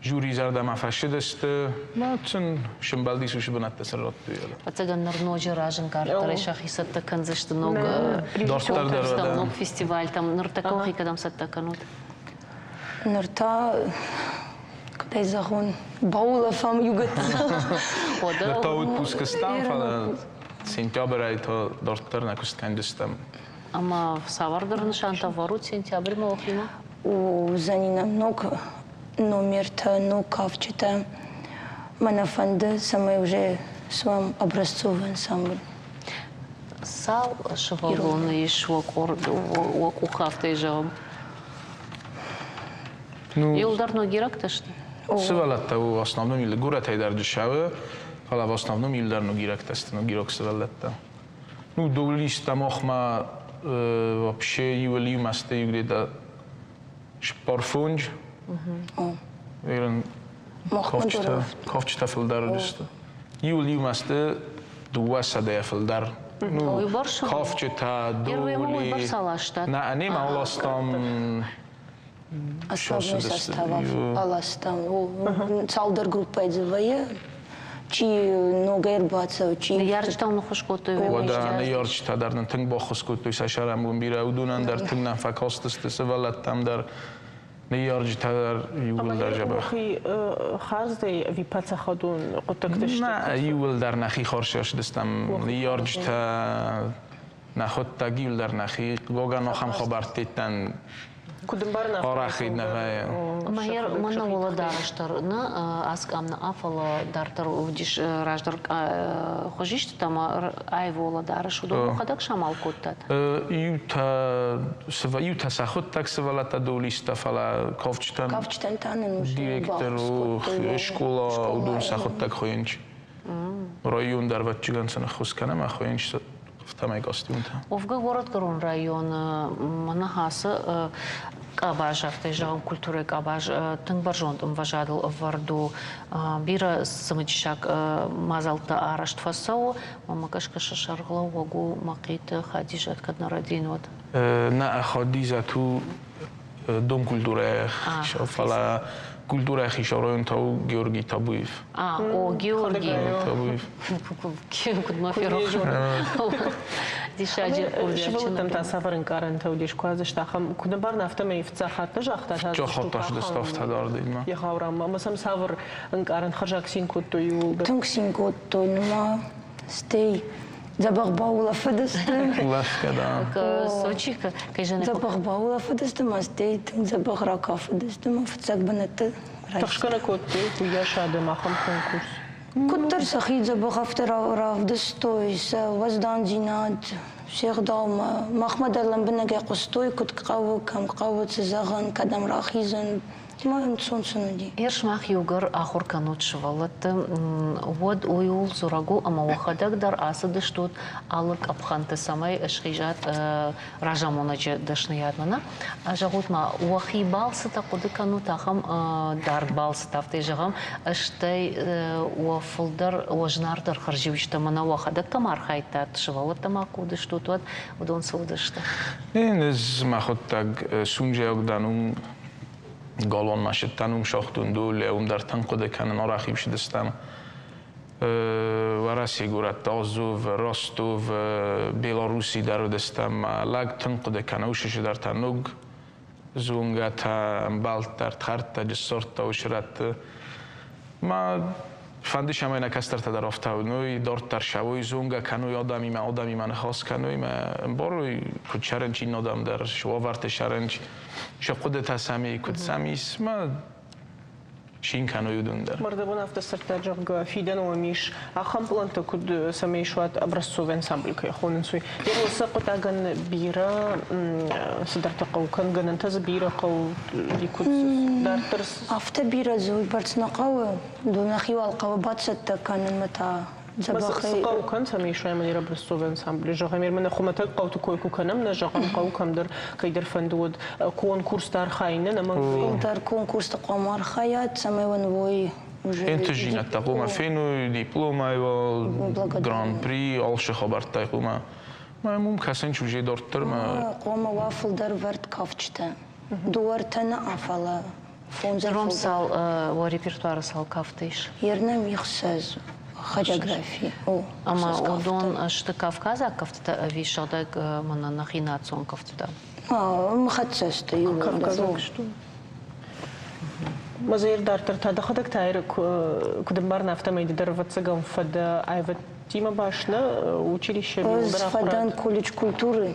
Жюри зӕрдӕмӕ фӕцыдысты, ма сын сымбӕлдис уыцы бынӕттӕ сын радтой. Ӕцӕгӕн ныр ноджы разӕнгарддӕрӕй сӕхи цӕттӕ кӕндзысты ног конкурстӕм, ног фестивальтӕм. Ныртӕккӕ уӕхи кӕдӕм цӕттӕ кӕнут? Ныр та, куыдӕй зӕгъон, баулӕфӕм иугӕддзӕ. Ныр та отпуск стӕм, фӕлӕ Сентябрӕй та дарддӕр нӕ куыст кӕндзыстӕм. Ӕмӕ цавӕрдӕр нысантӕ ӕвӕрут сентябрьмӕ уӕхимӕ? Уыдзӕни нӕм ног номертӕ, ног кафджытӕ. Мӕ нӕ фӕнды, цӕмӕй уже суӕм образцовый ансамбль. Цал сывӕллоны ис уӕ къорд, уӕ къухы афтӕ зӕгъӕм? Иуылдӕр ногирӕгтӕ сты? Сывӕллӕттӕ у в основном горӕтӕй дӕр дешевы, фӕлӕ в основном иуылдӕр ногирӕгтӕ сты, ногираг сывӕллӕттӕ. Ну, доулистӕ махмӕ вообще иуыл иумӕ сты где-то цыппар-фондз. Ирын кафджытӕ фылдӕр уыдысты. Иуыл иумӕ сты 200-йӕ фылдӕр. Ну, кафджытӕ, доули. Нӕ, немӕ ластам Основной состав аластам. Цалдӕр группӕйы дзы вӕййы. Чи ногӕй ӕрбацӕуы, чи... Ныййарджытӕ ныххуыс кодтой? Уӕдӕ ныййарджытӕ дӕр нын тынг баххуыс кодтой сӕ сӕрӕнбон бирӕ. Уыдонӕн дӕр тынг нӕ фӕкастысты сывӕллӕттӕм дӕр. Ныййарджытӕ дӕр иууылдӕр дзӕбӕх. Хардзӕй ӕви паддзахадон хъуыддӕгты сты? Нӕ, иууылдӕр нӕхи хорз сыстӕм. Ныййарджытӕ нӕхуӕдтӕг иууылдӕр нӕхи гоган ахӕм хабӕрттӕ Куыд ӕмбарын арӕхид нӕ вӕййы. Мӕ мӕнӕ уӕлӕдарӕс дӕр нӕ ацы къам нӕ, фӕлӕ дарддӕр уыдис раздӕр хуызистытӕ ӕмӕ аив уӕлӕдарӕс уыдон уӕхӕдӕг самал кодтат? Иутӕ иутӕ сӕхуыдтӕг сывӕллӕттӕ долистӕ, фӕлӕ кафджытӕн Кафджытӕн та нын директор скъола уыдон сӕхуыдтӕг хуыйынч. Район дӕр ӕвӕццӕгӕн сын ӕххуыс кӕнӕм, хуыйынч афтӕмӕй костюмтӕ. Уӕвгӕ горӕтгӕрон районы мӕнӕ ацы къабаз, афтӕ зӕгъӕм, культурӕйы къабаз тынг бӕрзонд ӕмвӕзадыл ӕвӕрд у. Бирӕ цымыдисаг мадзӕлттӕ арӕзт фӕцӕуы. Мӕнмӕ гӕсгӕ сӕ сӕргълӕууӕг у Мӕхъиты Хадизӕт, кӕд нӕ рӕдийын, уӕд. Нӕ, Хадизӕт у дом культурӕйы хицау, фӕлӕ культурӕйы хицау район та у Георгий Табуев. А, о, Георгий. Табуев. Куыд ма ферох. Диссаджы Сывӕллӕттӕм та цавӕр ӕнкъарӕнтӕ уыдис, куы азысты ахӕм, куыд ӕмбарын, афтӕмӕй фыццаг хатт нӕ загъта, Фыццаг хатт ацыдысты афтӕ дардимӕ. Егъау раммӕ. Ӕмӕ сӕм цавӕр ӕнкъарӕн хӕрзаг цин кодтой иууылдӕр? Тынг цин кодтой, нума стӕй дзӕбӕх баулӕфыдысты. Улӕфгӕ, да. Сочи, кӕй зӕгъын Дзӕбӕх баулӕфыдысты ма стӕй тынг дзӕбӕх ракафыдысты ма фыццаг бынӕтты Тыхсгӕ нӕ кодтой уыйас адӕм ахӕм конкурс? Куыддӕр сӕхи дзӕбӕх афтӕ равдыстой сӕ уӕздандзинад, се гъдаумӕ. Махмӕ дӕр лӕмбынӕгӕй хъуыстой, куыд хъӕуы, кӕм хъӕуы, цы зӕгъын, кӕдӕм рахизын. Ӕмӕ ӕнцон сын уыди. Ер сымах иугӕр ахуыр кӕнут сывӕллӕтты, уӕд уый ууыл дзурӕг у, ӕмӕ уӕхӕдӕг дӕр ацыдыстут алы къӕпхӕнты, цӕмӕй схизат разамонӕджы дӕсныйадмӕ. Нӕ? Зӕгъут-ма, уӕхи балцытӕ хъуыды кӕнут ахӕм дард балцытӕ, афтӕ зӕгъӕм, стӕй уӕ фылдӕр, уӕ зынаргъдӕр хӕрзиуджытӕ мӕнӕ уӕхӕдӕг кӕм архайдтат, сывӕллӕттӕ ма куы уыдыстут, уӕд уыдон цы уыдысты? Ӕз мӕхуыдтӕг сунжӕйаг дӕн уым галуанмӕ сыдтӕн, уым сагътон доллӕ, уым дӕр тынг хъуыды кӕнын, арӕх иу сыдыстӕм. Уӕрӕсейы горӕттӕ Азов, Ростов, Белорусси дӕр уыдыстӕм. Лӕг тынг хъуыды кӕны, уыцы дӕр та ног зонгӕтӕ, ӕмбӕлттӕ, ӕрдхӕрдтӕ, джыссорттӕ уыцы рӕтты. Ма фӕнды цӕмӕй нӕ кӕстӕртӕ дӕр афтӕ уыной, дарддӕр сӕ зонгӕ кӕной адӕмимӕ, адӕмимӕ ныхас кӕной мӕ ӕмбарой, куыд сӕрынчын адӕм дӕр, уавӕрты сӕрынч, сӕ хъуыдытӕ сӕм и, куыд сӕм ис, мӕ цин кӕной уыдон дӕр. Мӕрдӕбон афтӕ сырдта, зӕгъгӕ, фидӕны уӕм ис ахӕм пълантӕ, куыд цӕмӕй суат образцовый ансамбль кӕй хонынц, уый. Йе уыцы хъуыддагӕн бирӕ цыдӕртӕ хъӕуы, кӕнгӕнӕнтӕ дзы бирӕ хъӕуы, куыд дарддӕр. Афтӕ бирӕ дзы уыйбӕрц нӕ хъӕуы, нӕхи уал хъӕуы бацӕттӕ кӕнынмӕ та дзӕбӕхӕй. Цы хъӕуы кӕн, цӕмӕй суӕм образцовый ансамбль? Зӕгъӕм, мӕнӕ хуымӕтӕг хъӕуты кой куы кӕнӕм, нӕ зӕгъӕм, хъӕуы кӕмдӕр кӕйдӕр фӕнды уӕд конкурсты архайынӕн ӕмӕ Фылдӕр конкурсты хъуамӕ архайат, цӕмӕй уын уой уже Ӕнтыстдзинӕдтӕ хъуамӕ феной, дипломӕй гран-при, алцы хабӕрттӕй хъуамӕ. Мӕм уым кӕсын чуже дарддӕр мӕ Хъуамӕ уа фылдӕр вӕрд кафджытӕ. Дыууӕртӕ нӕ, фӕлӕ фондзӕй Ром фылдӕр. цал уӕ репертуары цал кафты ис? Ернӕм ихсӕз хореографи. О, Ӕмӕ уыдон сты кавказаг кӕфтытӕ ӕви сыгъдӕг мӕнӕ нӕхи национ кӕфтытӕ? Мхӕццӕ сты иууылдӕр. Кавказаг сты. Мазӕйы дарддӕр та дӕхӕдӕг та куыд ӕмбарын, афтӕмӕй ды дӕр ӕвӕццӕгӕн фӕдӕ аивад. Тимӕ баст нӕ училище Ӕз фӕдӕн колледж культуры.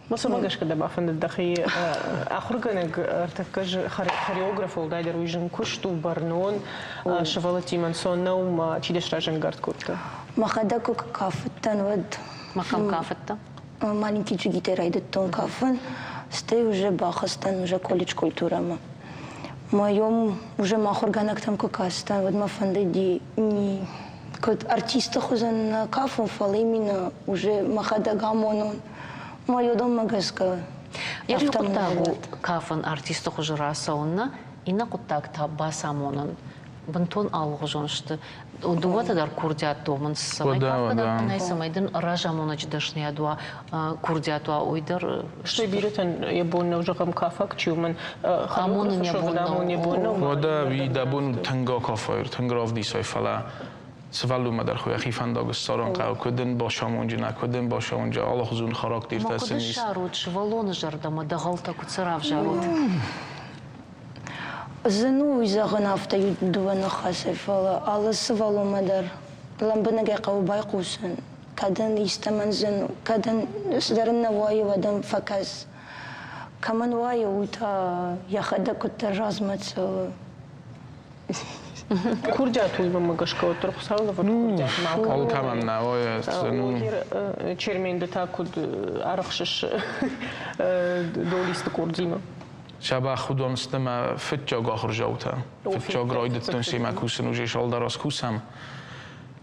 Ну, цӕмӕ гӕсгӕ дӕ бафӕндыд дӕхи ахуыргӕнӕг ӕртӕккӕ хореограф уӕлдайдӕр уый зын куыст у, бӕрнон, сывӕллӕттимӕ ӕнцон нӕу, ма чи дӕ сразӕнгард кодта? Мӕхӕдӕг куы кафыдтӕн, уӕд... Ма кӕм кафыдтӕ? Маленький джигитӕй райдыдтон кафын, стӕй уже бахызтӕн уже колледж культурӕмӕ. Моем уже мӕ ахуыргӕнӕгтӕм куы кастӕн, уӕд мӕ фӕндыди не куыд артисты хуызӕн нӕ кафон, фӕлӕ именно уже мӕхӕдӕг амонон. Мӕ гӕсгӕ Йӕ хъуыддаг у кафын артисты хуызы рацӕуын нӕ, иннӕ хъуыддаг та бацамонын. Бынтон алыгъуызон сты. Дыууӕтӕ дӕр курдиат домынц, цӕмӕй кафгӕ дӕр кӕнай, цӕмӕй дын разамонӕджы дӕсныйад уа, курдиат уа, уый дӕр. Стӕй бирӕтӕн йӕ бон нӕу, зӕгъӕм, кафӕг чи у, мӕн амонын йӕ бон нӕу. Уӕдӕ уый дӕ бон тынг акафай, тынг равдисай, фӕлӕ сывӕллонмӕ дӕр йӕхи фӕндаг ссарын хъӕуы, куыд ын бацамонджына, куыд ын бацамонджа, алыхуызон характертӕ сын ис. Ссарут сывӕллоны зӕрдӕмӕ дӕгъӕлтӕ куыд сӕ равзарут? Зын у уый зӕгъын афтӕ иу дыууӕ ныхасӕй, фӕлӕ алы сывӕллонмӕ дӕр лӕмбынӕгӕй хъӕуы байхъусын. Кӕд ын истӕмӕн зын у, кӕд ын цыдӕр ын нӕ уайы, уӕд ӕм фӕкӕс. Кӕмӕн уайы, уый та йӕхӕдӕг куыддӕр размӕ цӕуы. Курдиат уый мӕнмӕ гӕсгӕ уӕддӕр Хуыцауы лӕвӕрд курдиат ма Алкӕмӕн нӕ уайы. Чермен, ды та куыд арӕхсыс долисты къордимӕ? Сӕбӕх уыдон сты мӕ фыццаг ахуырдзаутӕ. Фыццаг райдыдтон семӕ кусын, уже салдар кусӕм.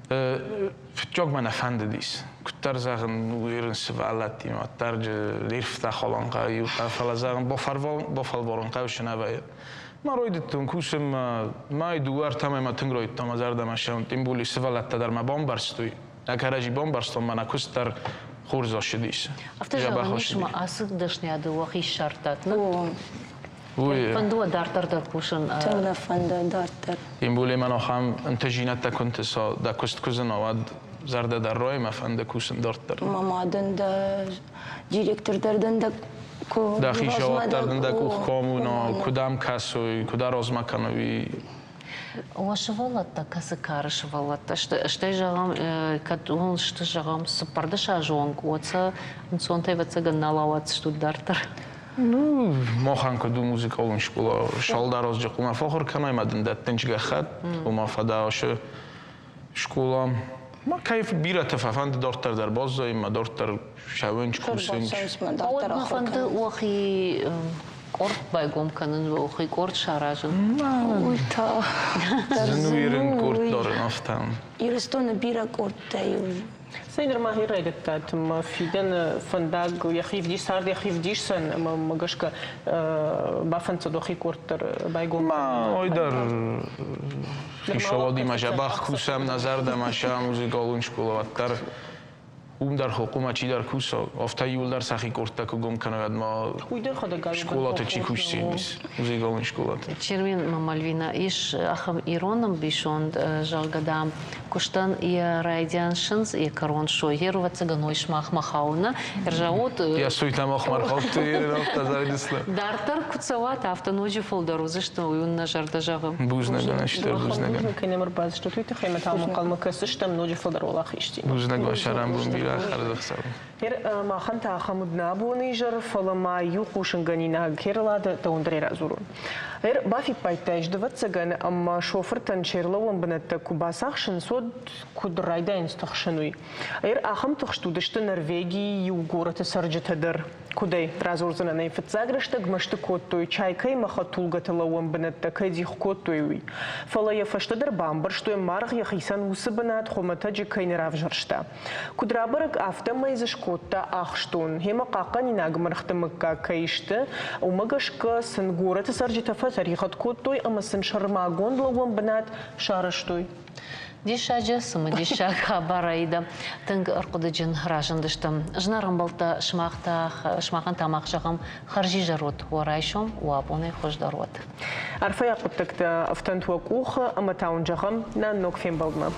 Фыццаг мӕ нӕ фӕндыдис. Куыддӕр зӕгъын, уырын сывӕллӕттимӕ, уӕддӕр лирфтӕ халын хъӕуы иутӕ, фӕлӕ зӕгъын, бафӕлварын хъӕуы сынӕвӕйы. Ма райдыдтон кусын, мӕй дыууӕ ӕртӕ мӕймӕ тынг райдыдта мӕ зӕрдӕмӕ ссӕуын. Тем более сывӕллӕттӕ дӕр мӕ бамбӕрстой. Нӕ кӕрӕдзи бамбӕрстон, мӕнӕ куыст дӕр хорз ссыдис. Афтӕ зӕгъӕн ис, ӕмӕ ацы дӕсныйады уӕхи ссардтат, нӕ? Фӕнды уӕ дарддӕр дӕр кусын? Тынг нӕ фӕнды дарддӕр. Тем более мӕн ахӕм ӕнтӕзинӕдтӕ куы нтыса, дӕ куыст куы зына, уӕд зӕрдӕ дӕр райы, мӕ фӕнды кусын дарддӕр. Мӕ мадӕн дӕ директор дӕр дын дӕ куы Дӕ хицауад дӕр дын дӕ къух куы амона, куыд ӕм кӕсой, куыд аразмӕ кӕной, Уӕ сывӕллӕттӕ кӕцы кары сывӕллӕттӕ сты? Стӕй зӕгъӕм, кӕд уыл сты, зӕгъӕм, цыппӕрдӕс азы онг, уӕд сӕ ӕнцонтӕй, ӕвӕццӕгӕн, нал ауадздзыстут дарддӕр. Ну, махӕн куыд у музыкалон скъола, салдарозджы хъуамӕ фӕхуыр кӕнай ӕмӕ дын дӕттынч гӕххӕтт, ома фӕдӕсы скъола. Ма кӕй бирӕтӕ фӕфӕнды дарддӕр дӕр баззайын, ма дарддӕр сӕвӕнч кусынч. Уӕд ма фӕнды уӕхи къорд байгом кӕнын, уӕхи къорд саразын? Уый та Зын у ирын къорд дарын афтӕ. Ирыстоны бирӕ къордтӕ и. Цӕй нырма хи райдыдтат ӕмӕ фидӕны фӕндаг йӕхи вдис, цард йӕхи вдисдзӕн ӕмӕ мӕ гӕсгӕ бафӕнддзӕн уӕхи къорд дӕр байгом Ма ой дӕр хицауадимӕ дзӕбӕх кусӕм, нӕ зӕрдӕмӕ сӕ музыкалон скъола уӕддӕр уым дӕр хокъумӕ чидӕр куса, афтӕ иуылдӕр сӕхи къордтӕ куы гом кӕной, уӕд ма скъолаты чи кусдзӕнис, музыкалон скъолаты. Чермен Мальвина, ис ахӕм ирон ӕмбисонд, зӕгъгӕ, дам, куыстӕн йӕ райдиан сындз, йӕ кӕрон сой. Йе рвӕццӕгӕн ой сымахмӕ хауы, нӕ? Ӕрзӕуот. Йӕ суйтӕ махмӕ ӕрхаудтой, Дарддӕр куы цӕуат, афтӕ ноджы фылдӕр уыдзысты, уый уын нӕ зӕрдӕ зӕгъы. Бузныг, стыр бузныг. Бузныг, кӕй нӕм ӕрбацыдыстут, уый тыххӕй ӕмӕ та ӕнхъӕлмӕ кӕсдзыстӕм ноджы фылдӕр уӕлахизтимӕ. Бузныг, уӕ сӕрӕнбон бирӕ хӕрзӕхсӕв. Махӕн та ахӕм уыд нӕ абоны изӕр, фӕлӕ ма иу хъусынгӕнинаг Керылады дӕуӕн радзурон. Бафиппайдтай, ӕвӕццӕгӕн, ӕмӕ шофыртӕн се рлӕууӕн бынӕттӕ куы бацахсынц, уӕд куыд райдайынц тыхсын, уый. Ахӕм тыхст уыдысты Норвегийы иу горӕты цӕрджытӕ дӕр. Куыдӕй? Радзурдзынӕн ӕй. Фыццаг рӕстӕг мӕсты кодтой, Чайкӕимӕ хӕдтулгӕты лӕууӕн бынӕттӕ кӕй дих кодтой, уый. Фӕлӕ йӕ фӕстӕдӕр бамбӕрстой, маргъ йӕхицӕн уыцы бынат хуымӕтӕджы кӕй нӕ равзӕрста. Куыд рабӕрӕг, афтӕмӕй дзы скодта ахстон. Гъемӕ хъахъхъӕнинаг мӕргъты мыггаг кӕй сты, уымӕ гӕсгӕ сын горӕты цӕрджытӕ фӕтӕригъӕд кодтой ӕмӕ сын сӕрмагонд лӕууӕн бынат сарӕзтой. Диссаджы цымыдисаг хабар Аида. Тынг ӕрхъуыдыджын разындысты. Зынаргъ ӕмбӕлттӕ, сымах та, сымахӕн та мах зӕгъӕм, хӕрзизӕр уӕд уӕ райсом, уӕ абонӕй хуыздӕр уӕд. Арфӕйаг хъуыддӕгтӕ ӕфтӕнт уӕ къухы ӕмӕ та уын зӕгъӕм нӕ ног фембӕлдмӕ.